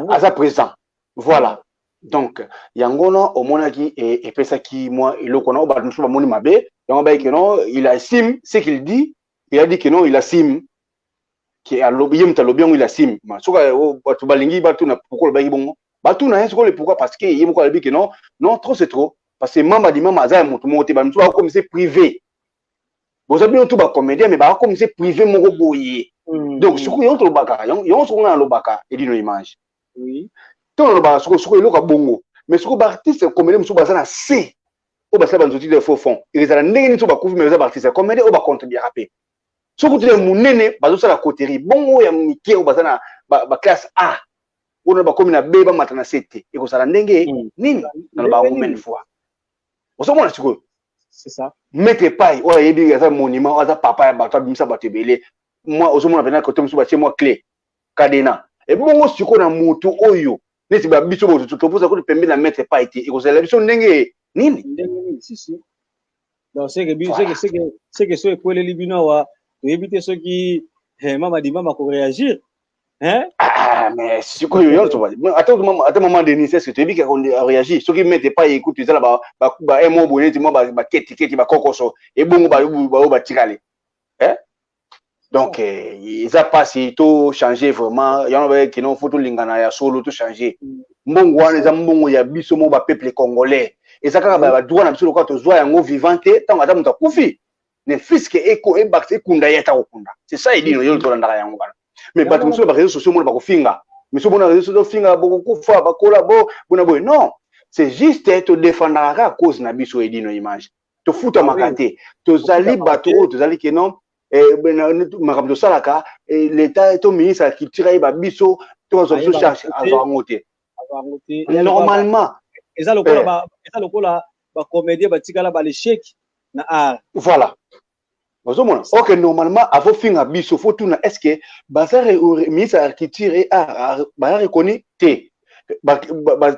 Aza président, voilà. Donc yango wana omonaki epesaki mwa eloko wana oyo bato mosusu bamoni mabe. Yango bayeke non, il assume ce qu'il dit. Il a dit que non, il assume ke alobi, ye moto alobi yango, il assume. Soki bato balingi batuna pourquoi olobaki bongo, batuna ye sikoyo le pourquoi, parce que ye moko alobi ke non, non, trop c'est trop. Parce que Mama di Mama aza ya moto moko te, bamisusu bakokomisa privé. Boza bino tout bacomédien, mais bakokomisa privé moko boye. Donc sikoyo yango tolobaka, yango soko nga nalobaka, Edino Image. To nalobaka sikoyo, sikoyo eloko ya bongo. Mais sikoyo baartiste comédien mosusu baza na se oyo basala banzoti de faux fond, ezala ndenge nini? So bakufi, mais eza baartiste comédien oyo bacontribuaka mpe. Soki tuna monene bazosala coterie bongo, ya mike oyo baza na baclasse A, oyo bakomi na B, bamata na C te, ekozala ndenge nini? Nalobaka yango maintes fois. Ozomona sikoyo Maître Pai oyo ayebi, aza monument, oyo aza papa ya bato, abimisa bato ebele. Mwa ozomona mpena kote mosusu batie mwa clé cadenas ebongo. Sikoyo na motu oyo neti babiso boto toposa kuti pembeni na Maître Pai te, ekozala biso ndenge nini? Ndenge nini? Si, si. Donc seke so ekweleli bino awa, toyebi te soki Mama di Mama koréagir, hein? Ah, mais sikoyo yo ata mama Denis, est-ce que toyebi kaka réagir soki Maître Pai ekutu eza na ba mo boye neti mwa baketiketi bakokoso ebongo bayo batikali? Donc eza mpasi. To changer vraiment yango, bayekino faut tolingana ya solo, to changer. Mbongo wana eza mbongo ya biso moko bapeuple congolais, eza kaka badroit na biso lokola tozwa yango vivant te. Ntango ata moto akufi, ne fût-ce que ebakisa ekunda ye, ata kokunda, c'est ça, Edino. Yo tolandaka yango wana, mais bato mosusu na baréseau sociaux mona bakofinga miso, bona réseau sociaux ofinga, bokokufa, bakola bo bona boye. Non, c'est juste todefendaka kaka cause na biso, Edino Image. Tofutamaka te, tozali bato oyo tozali ke non, makambo tosalaka, l'état to ministre ya culture ayeba biso to azwa biso charge, azwa yango te normalement. Eza lokola bacomédien batikala baleshek na art. Voilà, ozomona, ok, normalement afofinga biso, faut tuna: est ce que baza ministre ya culture et art baza reconnu te?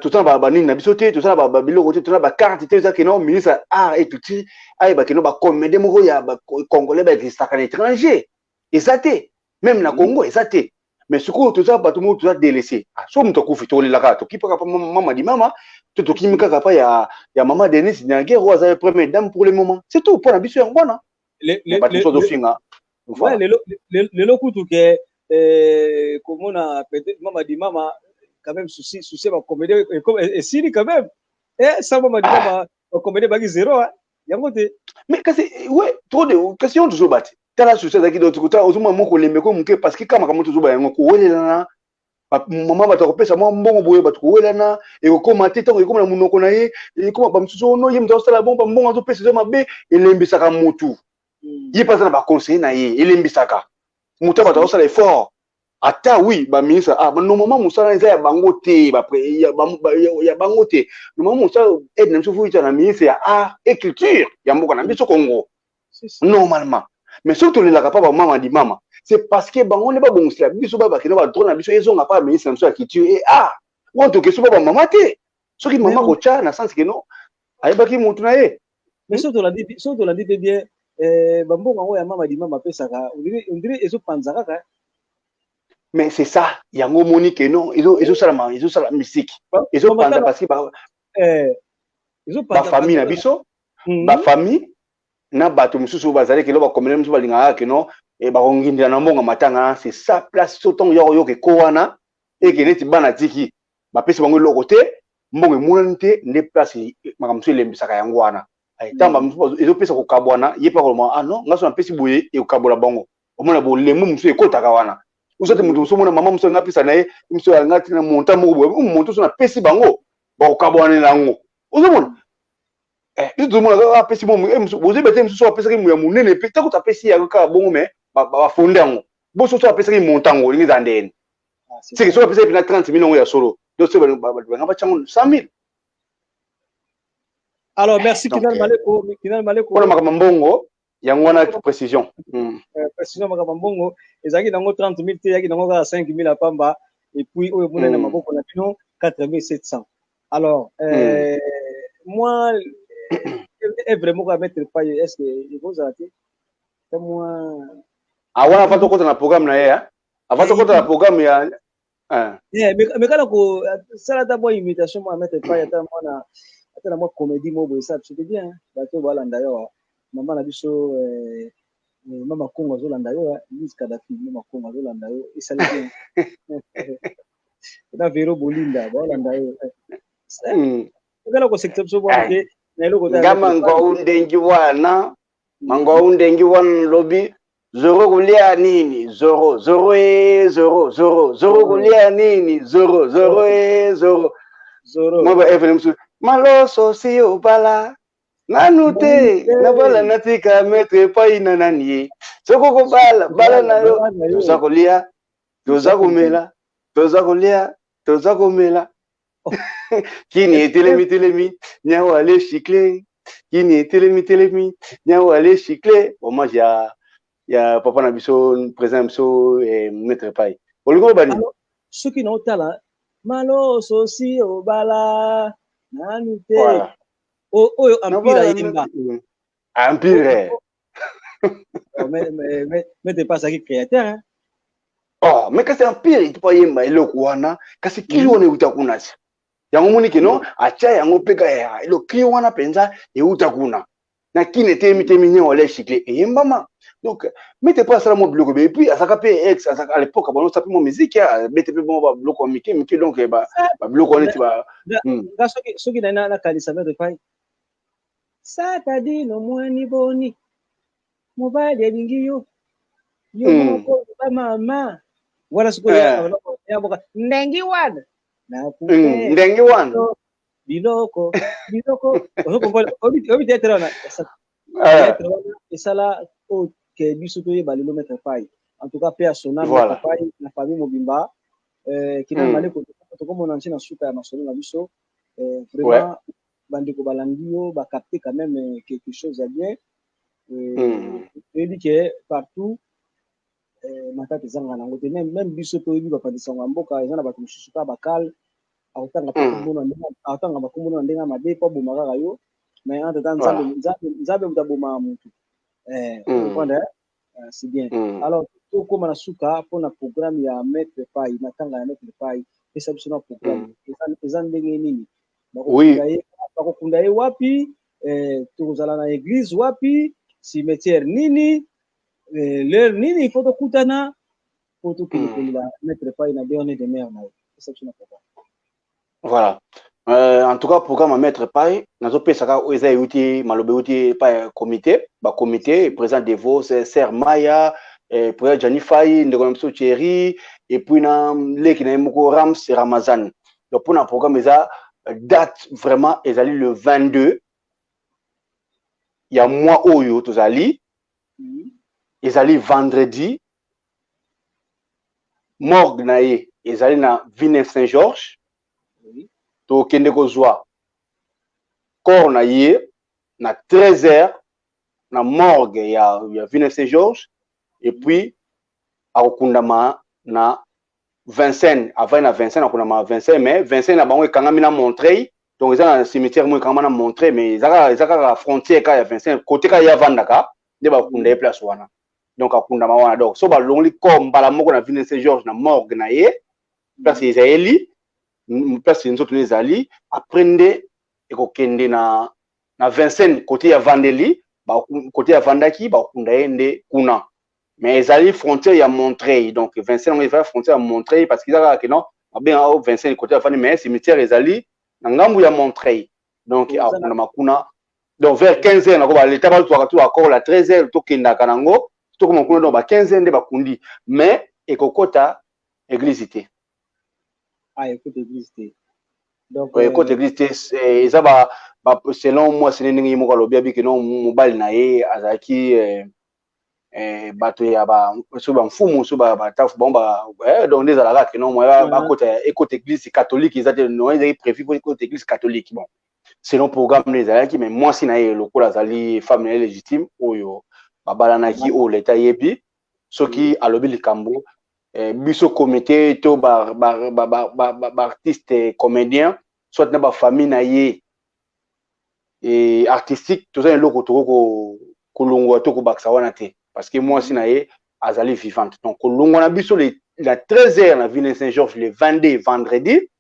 Toza na banini na biso te, toza na babiloko te, toza na bacarte te. Eza keno ministre ya art et culture ayeba keno bacomédien moko ya bacongolais baexistaka na étranger eza te, même na Congo eza te. Mais sikoyo toza bato moko toza délaissé. So moto akufi, tolelaka, tokipaka pa Mama di Mama to tokimi kaka pa ya mama Denis Niager oyo aza première dame pour le moment. C'est tout mpo na biso, yango wana bato mosusu azofinga. Lelo kutu ke komona peut-être Mama di Mama quand même, souci souci bacomédien esili quand même. Sans Mama di Mama, bacomédien baki zéro yango te. Mais kasi ouais, trop de kasi yo tozoba te. Tala, souci azalaki dotala, ozomona moko lembe ko moke, parce que ka makambo tozoba yango kowelelana, mama bato akopesa mwa mbongo boye, bato kowelana, ekokóma te. Ntango ekóma na monoko na ye, ekóma bamosusu ono ye moto azosala bon, bambongo azopesa eza mabe, elembisaka motu. Ye mpe aza na baconseiller na ye, elembisaka motu. Bato azosala effort ata oui, baministre, ah, normalement mosala eza ya bango te, ya bango te. Normalement mosala aide na biso faut ita na ministre ya art et culture ya mboka na biso Congo normalement. Mais soki tolelaka mpa bamama di mama, c'est parce que bango nde babongisela biso, babakende badroit na biso ezonga mpa ministre na biso ya culture et art wana. Tokeso mpa bamama te, soki mama kotya na sens ke non, ayebaki motu na ye. Mais soki tolandi mpe bien, bambongo yango ya Mama di Mama apesaka, on dirait ezopanza kaka. Mais c'est ça, yango omoni ke non, ezosalama, ezosala mystique, ezopanza, parce que bafamille na biso, bafamille na bato mosusu oyo bazali kelo bakomele mosusu balingaka keno bakongindela na mbongo matanga. C'est ça place. So ntango ya koyoka eko wana eke neti bana tiki bapesi bango eloko te, mbongo emonani te, nde place makambo mosusu elembisaka yango wana. Ntango bamosusu ezopesa kokabwana, ye mpe akoloba: "Ah non, nga so napesi boye, ekokabola bango." Omona bolembu mosusu ekotaka wana, osati moto mosusu, omona mama mosusu anga apesa na ye, mosusu anga tina montant moko boye, montant so napesi bango, bakokabwana yango. Ozomona biso tozomona kaka apesi bozoyeba te. Mosusu apesaki ya monene mpe ntango apesi yango kaka bongo, mais bafonde yango boso so apesaki montant yango olingi eza ndeni seke soki apesaki mpena 30 mille yango ya solo, donc soki banga batyango 100 000. Alors merci Kinal Maleko, Kinal Maleko. Mpona makambo mbongo yango wana, précision. Précision, makambo mbongo ezalaki nango 30 000 te, ezalaki nango kaka 5 000 ya pamba, et puis oyo emonani na maboko na bino 4 700. Alors moi œuvre moko ya Maître Pai, est ce que ekozala te ta mwa? Ah, wana avant tokota na programme na ye, avant tokota na programme ya Mais kala kosala ata mwa imitation mwa Maître Pai, ata mwana, ata na mwa comédie moko boye, esala biso bien. Bato balanda yo, mama na biso mama Kongo azolanda yo, Louise Kadafi, mama Kongo azolanda yo, esali bien na Vero Bolinda baolanda yo. Kala kosekisa biso bwana te. Nga mangwau ndengi wana, mangwau ndengi wana lobi zoro kolia nini, zoro zoro e zoro zoro zoro kolia nini, zoro zoro e zoro zoro. Mwa ba evele mosusu, maloso si obala nanu te, nabala natika maître epai na nani ye, soki okobala bala na yo. Toza kolia, toza komela, toza kolia, toza komela. Kini etelemi telemi, nyawo ale chicle. Kini etelemi telemi, nyawo ale chicle. Hommage ya papa na biso, président na biso, maître Pai. Olingi oloba nini? Soki naotala maloso si obala nanu te, oyo Empire ayemba. Empire. Maître Pai azalaki créateur, hein? Oh, mais kasi Empire itupa yemba eloko wana, kasi cri wana euta kuna ti yango moni keno atia yango mpe ka eloko cri wana mpenza euta kuna na kini eteyemi temi nye wala chicle eyembama. Donc maître Pai asala mwa biloko et puis azalaka mpe ex, azalaka à l'époque banosala mpe mwa musique, abete mpe mwa babiloko ya mike mike, donc babiloko wana neti ba Nga soki nakanisa maître Pai, Sakadino mwani boni mobali alingi yo yo moko ba mama wana sikoyo ya boka ndenge wana. Ndenge wana. Biloko biloko obi théâtre wana, théâtre wana esala oyo ke biso toyeba lelo maître Pai. En tout cas, mpe asona maître Pai na famille mobimba kina maleko. Tokomona nti na suka ya masolo na biso, vraiment bandeko balandi yo, bacapte quand même quelque chose ya bien. Toyebi ke partout matata ezanga nango te. Même biso toyebi bapandisango ya mboka, eza na bato mosusu kaka bakale, akotanga bakombo na ndenge ya mabe mpo aboma kaka yo. Mais entre temps, Nzambe moto abomaka motu, comprendre, c'est bien. Alors tokóma na suka mpona programme ya maître Pai, matanga ya maître Pai. Pesa biso na programme, eza ndenge nini? Bakokunda ye wapi? Tokozala na église wapi? Cimetière nini? L'heure nini il faut tokutana po tokende kolela maître Pai na dernier demeure na ye? Pesa biso na programme. Voilà. En tout cas, programme ya maître Pai nazopesaka oyo eza euti maloba euti epai ya comité, bacomité, président Devo Ser Maya, président Jani Fai, ndeko na biso Thierry, et puis na leki na ye moko Rams Ramazan. Donc mpona programme, eza date vraiment ezali le 22 ya mois oyo tozali, ezali vendredi. Morgue na ye ezali na Villeneuve Saint Georges. Tokende kozwa corps na ye na 13 heures na morgue ya Villeneuve Saint Georges, et puis akokundama na Vincennes. Avai na Vincennes, akokundama na Vincennes, mais Vincennes na bango ekangami na Montreuil. Donc eza na cimetière moko ekangama na Montreuil, mais eza kaka frontière kaka ya Vincennes, côté kaka ye avandaka nde bakunda ye place wana. Donc akundama wana. Donc so balongoli corps mbala moko na Villeneuve Saint Georges, na morgue na ye, place ezali, place nzoto no ezali, après nde ekokende na Vincennes, côté ya vandeli, côté ya vandaki, bakunda ye nde kuna. Mais ezali frontière ya Montreuil. Donc Vincennes yango ezali frontière ya Montreuil, parce que eza kaka keno babenga o Vincennes côté ya vandi, mais cimetière ezali na ngambu ya Montreuil. Donc akundama kuna. Donc vers 15 heures nako baleta bazwaka to accord la 13 heures, tokendaka nango, tokoma kuna. Donc ba 15 heures nde bakundi, mais ekokota église te. Ah, ekota église te? Donc ekota église te. Eza ba selon mwasi ne, ndenge ye moko alobi, abiki no mobali na ye azalaki bato ya ba so bamfumu so batafu bango ba, donc nde ezalaka ke non, bakota ekota église catholique eza te. Non, ezalaki prévu po ekota église catholique. Bon, selon programme nde ezalaki, mais mwasi na ye lokola azali femme na ye légitime oyo babalanaki, oyo leta yebi, soki alobi likambo, biso comité to baartiste comédien, soit na bafamille na ye e artistique, toza na eloko tokoki kolongwa to kobakisa wana te, parce que mwasi na ye azali vivante. Donc kolongwa na biso la 13 heures na Ville Saint Georges le 22 vendredi,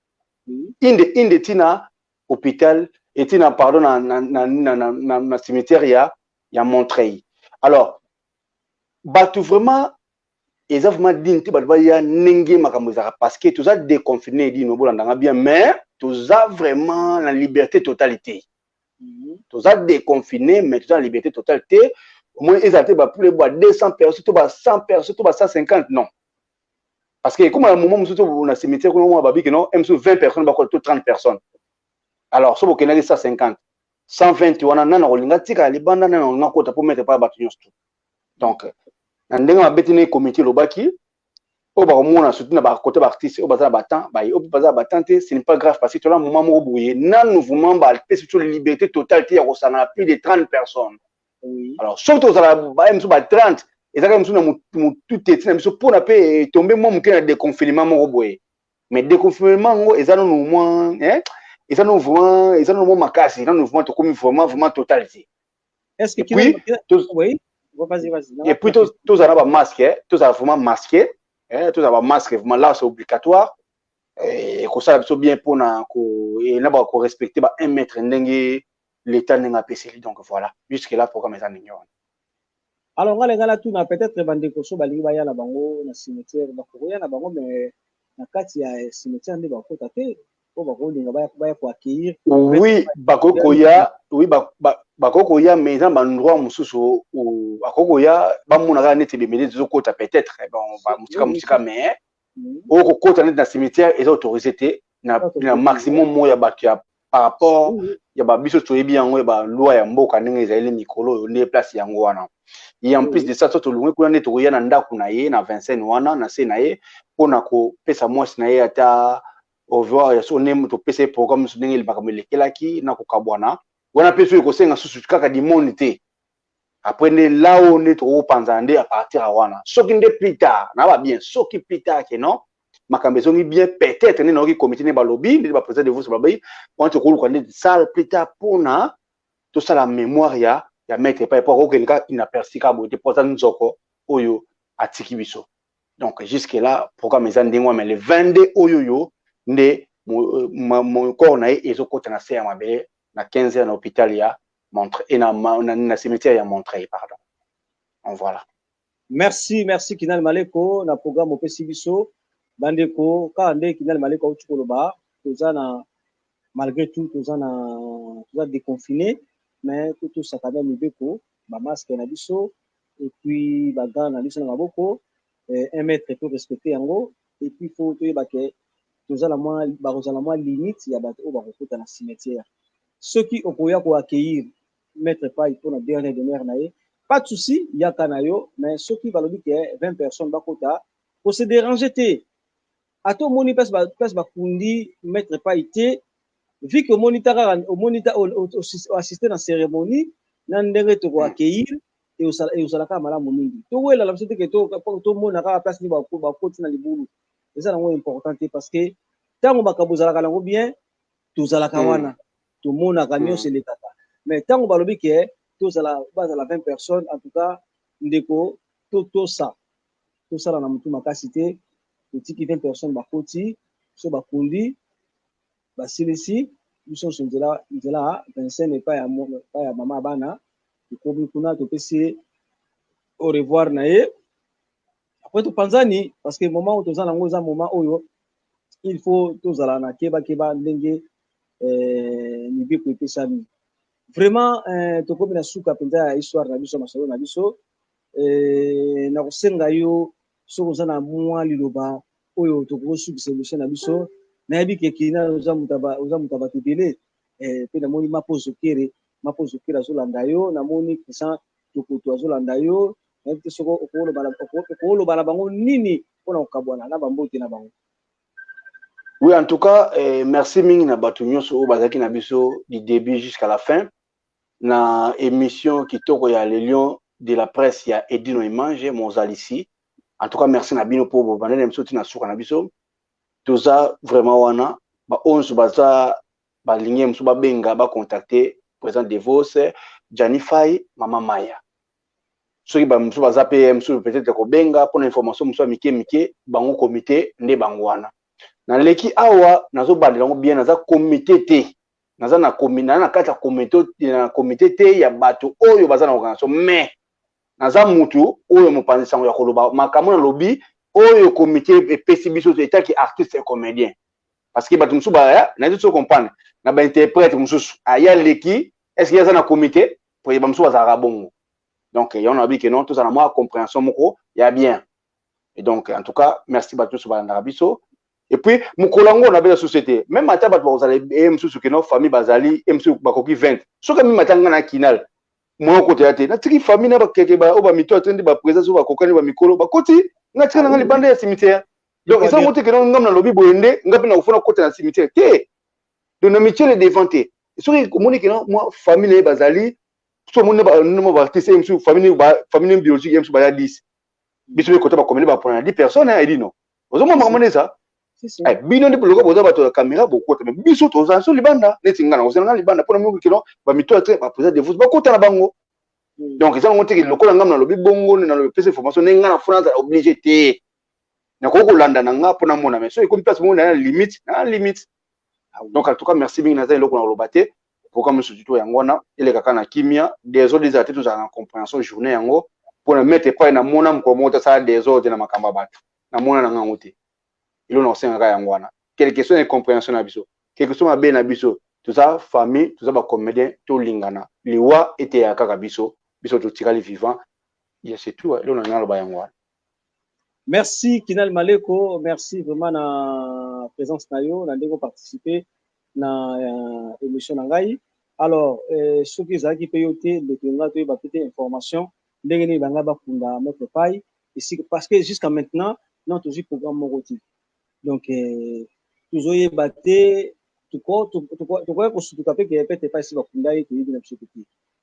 inde inde ntina hôpital etina, pardon, na cimetière ya Montreuil. Alors bato vraiment, eza vraiment digne te bato baya ndenge makambo ezalaka, parce que toza déconfiné dino, bolandanga bien, mais toza vraiment na liberté totale te. Toza déconfiné, mais toza na liberté totale te. Au moins ezala te bapule ba 200 personnes to ba 100 personnes to ba 150, non, parce que ekoma na moment mosusu na cimetière kuna, mwa babiki non, mosusu 20 personnes bakola to 30 personnes. Alors so bokendaki 150, 120 wana, nani akolinga tikala libanda? Nani akolinga kota po mettre pa bato nyonso tu? Donc na ndenge mabe te, ndenge comité elobaki, oyo bakomona surtout na bakote baartiste oyo baza na batemps baye, oyo baza na batemps te, ce n'est pas grave, parce que tola moment moko boye nanu vraiment bapesi biso liberté totale te ya kosangana plus de 30 personnes. Alors soki tozala baye mosusu ba 30, ezalaka mosusu na motu te, ntina biso mpona mpe etombe mwa moke na déconfinement moko boye. Mais déconfinement yango eza nanu mwa, eza nanu vraiment, eza nanu mwa makasi, nanu vraiment tokomi vraiment vraiment total te. Est-ce que Et puis, oui, vas-y, vas-y. Et puis tozala na bamasque, tozala vraiment masqué, tozala bamasque vraiment, là c'est obligatoire. Ekosala biso bien mpona na bakorespecte ba 1 mètre ndenge l'état ndenge apeseli. Donc voilà, jusque là programme eza ndenge wana. Alors nga lenga natuna, peut-être bandeko so balingi baya na bango na cimetière, bakokoya na bango, mais na kati ya cimetière nde bakota te, po bakolinga baya koaccueillir? Oui, bakoki koya, oui, bakoki koya, mais eza na baendroit mosusu bakoki koya, bamona kaka neti ebembe neti ezokota, peut-être bon, mosika mosika, mais oyo kokota neti na cimetière eza autorisé te, na maximum moko ya bato ya par rapport ya babiso toyebi yango ya baloi ya mboka ndenge ezali mikolo oyo nde place yango wana. Et en plus de ça, so tolongwe kuna nde tokoya na ndako na ye na Vincennes wana na se na ye mpona kopesa mwasi na ye ata au revoir ya so nde topesa ye programme mosusu ndenge makambo elekelaki na kokabwana wana. Mpe soki ekosenga susu kaka dimone te, après nde lao nde tokopanzana nde à partir ya wana. Soki nde plus tard na ba bien, soki plus tard ke non, makambo ezongi bien, peut-être nde nayoki comité nde balobi, nde baprésident de vos balobi wana, tokoluka nde salle plus tard mpona tosala mémoire ya maître epai po akokende kaka inaperçu kaka boye te, po aza nzoko oyo atiki biso. Donc jusque là programme eza ndenge wana, mais le 22 oyo yo nde corps na ye ezokota na se ya mabele na 15 heures na hôpital ya Montreuil, na cimetière ya Montreuil, pardon. Donc voilà. Merci, merci Kinal Maleko na programme opesi biso. Bandeko, kaka nde Kinal Maleko auti koloba, toza na, malgré tout toza na, toza déconfiné, mais totosaka même mibeko, bamasque na biso et puis bagants na biso na maboko, 1 mètre to respecte yango. Et puis faut toyeba ke tozala mwa, bakozala mwa limite ya bato oyo bakokota na cimetière. Soki okoya koaccueillir maître Pai mpona dernière demeure na ye, pas de souci, yaka na yo. Mais soki balobi ke 20 personnes bakota, kose déranger te. Ata omoni place bakundi maître Pai te, vu que omoni ta kaka, omoni ta oassiste na cérémonie na ndenge tokoaccueillir, eozala kaka malamu mingi. Towelala biso te ke tomona kaka place nini bakoti na libulu, eza nango important te, parce que ntango makambo ezalaka nango bien, tozalaka wana, tomonaka nyonso elekaka. Mais ntango balobi ke tozala, bazala 20 personnes, en tout cas ndeko, totosa, tosala na motu makasi te. Totiki 20 personnes bakoti, so bakundi, basilisi, biso nyonso nzela, nzela Vincennes epai ya mama ya bana. Tokomi kuna, topesi ye au revoir na ye, après topanzani, parce que moment oyo toza nango eza moment oyo il faut tozala na kebakeba ndenge mibeko epesami. Vraiment tokomi na suka mpenza ya histoire na biso, masolo na biso. Na kosenga yo soki oza na mwa liloba oyo tokosukisa émission na biso. Nayebi ke Kina oza moto ya bato ebele, mpe namoni Mapo Zokere, Mapo Zokere azolanda yo, namoni Christian Tokoto azolanda yo. Nayebi te soki okoloba na bango nini mpona kokabwana na bambote na bango. Oui, en tout cas, merci mingi na bato nyonso oyo bazalaki na biso du début jusqu'à la fin na émission kitoko ya Le Lion de la presse ya Edino Imange Mozalisi. En tout cas, merci na bino mpo bobandeli na biso ntina suka na biso. Toza vraiment wana, baoyo nyonso baza balingi mosusu babenga, bacontacte président Devos, Jani Fai, Mama Maya. Soki bamosusu baza mpe mosusu peut-être kobenga mpona information mosusu ya mike mike, bango comité nde bango wana. Naleki awa, nazobandela yango bien, naza comité te, naza na na kati ya comité, na comité te ya bato oyo baza na organisation, mais naza mutu oyo mopanzi sango ya koloba makambo nalobi oyo comité epesi biso etaki artiste et comédien, parce que bato mosusu baya nayebi so comprendre na bainterprète mosusu aya leki. Est ce que ye aza na comité? Po ye bamosusu bazalaka bongo. Donc yango nalobi ke non, tozala na mwa compréhension moko ya bien. Et donc, en tout cas, merci bato nyonso balandaka biso. Et puis mokolo yango nabeta susu ete même ata bato bakozala ye mosusu ke no famille bazali ye mosusu bakoki 20, soki meme ata nga na Kinal moyen okotela te, natiki famille na bakeke oyo bamito atindi baprésence oyo bakokani bamikolo bakoti, nga tika na nga libanda ya cimetière. Donc eza yango te ke no ngam nalobi boye nde nga mpe nakofona kota na cimetière te. Donc na mitie le devant te. Soki omoni ke no mwa famille na ye bazali, soki omoni na baartiste ye mosusu, famille biologique ye mosusu baya 10, biso mpe kota bakomeli bapona na 10 personnes edino ozomona makambo nde eza bino nde lokola boza bato ya caméra bokota, mais biso toza so libanda. Neti nga na kozala nga libanda mpona mioki kino bamito ya te, baprésident de vous bakota na bango. Donc eza nango teke lokola ngam nalobi bongo, nde nalobi pesa information ndenge nga nafuna, nazala obligé te. Nakoki kolanda na nga mpona mona, mais so ekomi place moko na limite, na limite. Donc en tout cas, merci mingi. Naza eloko na koloba te. Programme nyonso tuto yango wana elekaka na kimia, désordre ezala te, tozala na compréhension. Journée yango mpona mettre epai namona mokolo moko tasala désordre na makambo ya bato, namona na ngango te. Eloko na kosengaka yango wana, quelque soit incompréhension na biso, quelque soit mabe na biso, toza famille, toza bacomédien, tolingana. Liwa eteyaka kaka biso, biso totikali vivant ya, c'est tout. Eloko na naloba yango wana. Merci Kinal Maleko, merci vraiment na présence na yo, na ndenge participer na émission na ngai. Alors soki ezalaki mpe yo te, ndeko nga, toyeba pe te information ndenge nini banga bakunda Maître Pai esika, parce que jusqu'à maintenant non tozwi programme moko te. Donc tozoyeba te, tokoki kosutuka mpe ke peut-être epai esi bakunda ye, toyebi na biso te.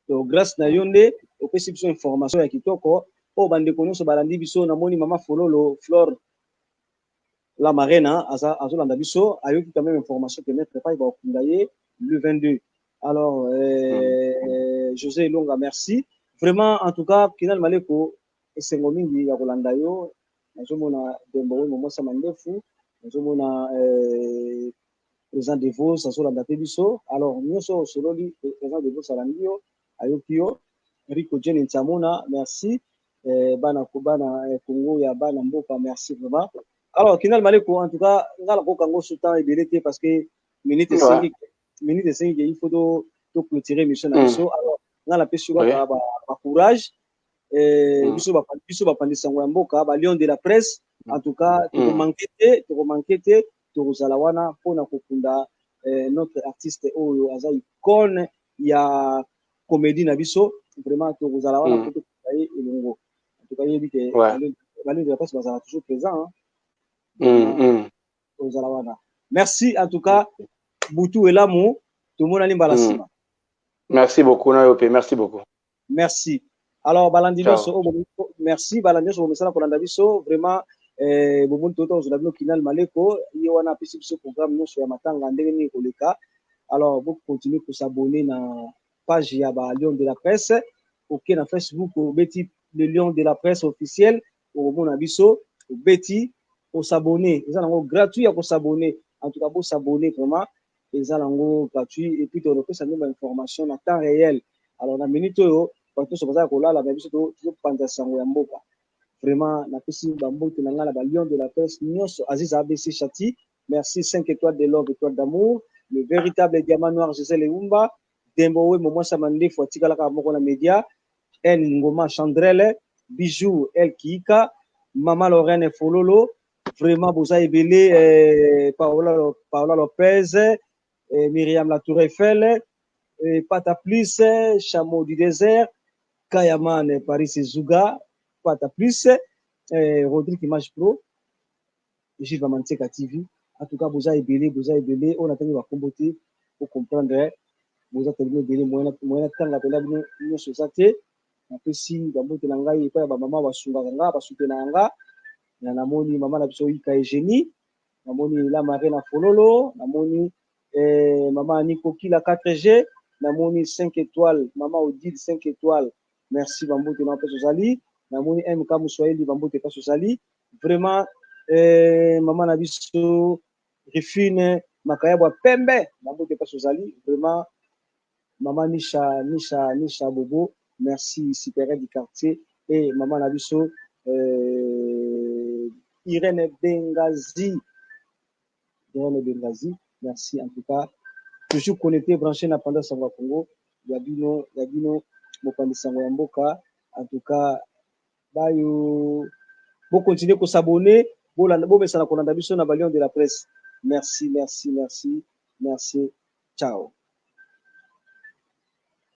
Donc grâce na yo nde opesi biso information ya kitoko oyo bandeko nyonso balandi biso. Namoni mama Fololo Flore La Marena azolanda biso, ayoki quand même information que Maître Pai bakunda ye le 22. Alors José Elonga, merci vraiment. En tout cas, Kinal Maleko, esengo mingi ya kolanda yo. Nazomona Dembo Oyo Momosa Mandefu, nazomona président Devos azolanda mpe biso. Alors nyonso osololi, président Devos alandi yo, ayoki yo. Rico Jene Ntiamona, merci. Bana bana Congo ya bana mboka, merci vraiment. Alors Kinal Maleko, en tout cas nga nakoka ngo so temps ebele te, parce que minute esengi, minute esengi ke il faut to clôturer émission na biso. Alors nga napesi yo kaka bacourage. Biso bapandisi yango ya mboka, balion de la presse, en tout cas tokomanke te, tokomanke te, tokozala wana mpona kokunda notre artiste oyo aza icône ya comédie na biso. Vraiment tokozala wana mpo tokunda ye elongo. En tout cas yebi ke balion de la presse bazala toujours présent. Tozala wana. Merci en tout cas, butu elamu, tomonani mbala nsima. Merci beaucoup na yo mpe, merci beaucoup. Merci. Alors balandi nyonso, merci balandi nyonso bomesana kolanda biso. Vraiment bomoni tota kozela bino Kinal Maleko, ye wana apesi biso programme nyonso ya matanga ndenge nini koleka. Alors bocontinue kos'abonner na page ya ba Lion de la Presse. Oke na Facebook, obeti "Le Lion de la Presse officiel", okomona biso, obeti kos'abonner, eza nango gratuit ya kos'abonner. En tout cas bos'abonner vraiment, eza nango gratuit, et puis tokopesa bino bainformation na temps réel. Alors na minute oyo bato nyonso baza kolala, mais biso tozopanza sango ya mboka. Vraiment napesi bambote na ngai na balion de la presse nyonso. Aziz ABC Chati, merci. 5 étoiles de love, étoile d'amour, le véritable diamant noir Gisèle Eumba Dembo We Momwasa Mandefu, atikalaka moko na média El Ngoma Chandrele Bijou El Kiika, Mama Lorraine Fololo, vraiment boza ebele. Paola, Paola Lopez, Myriam La Tour Eiffel, Pata Plus, Chameau du désert, Kayaman Paris Zuga, Pata Plus, Rodrigue Image Pro, Gilles Mamanteka TV. En tout cas boza ebele, boza ebele oyo natangi bakombo te, comprendre boza tellement ebele, moyen natanga mpenza bino nyonso eza te. Napesi bambote na ngai epai ya bamama basungaka nga, basutenaka nga. Na namoni mama na biso Ika Eugénie, namoni La Marine Fololo, namoni mama Niko Kila 4G, namoni 5 étoiles, mama Odile 5 étoiles, merci, bambote na mpe ozali. Namoni MK Moswahili, bambote mpasi ozali vraiment. Mama na biso Rifine Makayabo ya pembe, bambote mpasi ozali vraiment. Mama Nisha Nisha Nisha Bobo, merci, supérieur du quartier. Et mama na biso Irène Bengazi, Irène Bengazi, merci. En tout cas toujours connecté, branché na Panda Sango Congo. Ya bino, ya bino mopanzi sango ya mboka. En tout cas, bayo bocontinuer kos'abonner, bolanda, bomesana kolanda biso na Balion de la Presse. Merci, merci, merci, merci, ciao.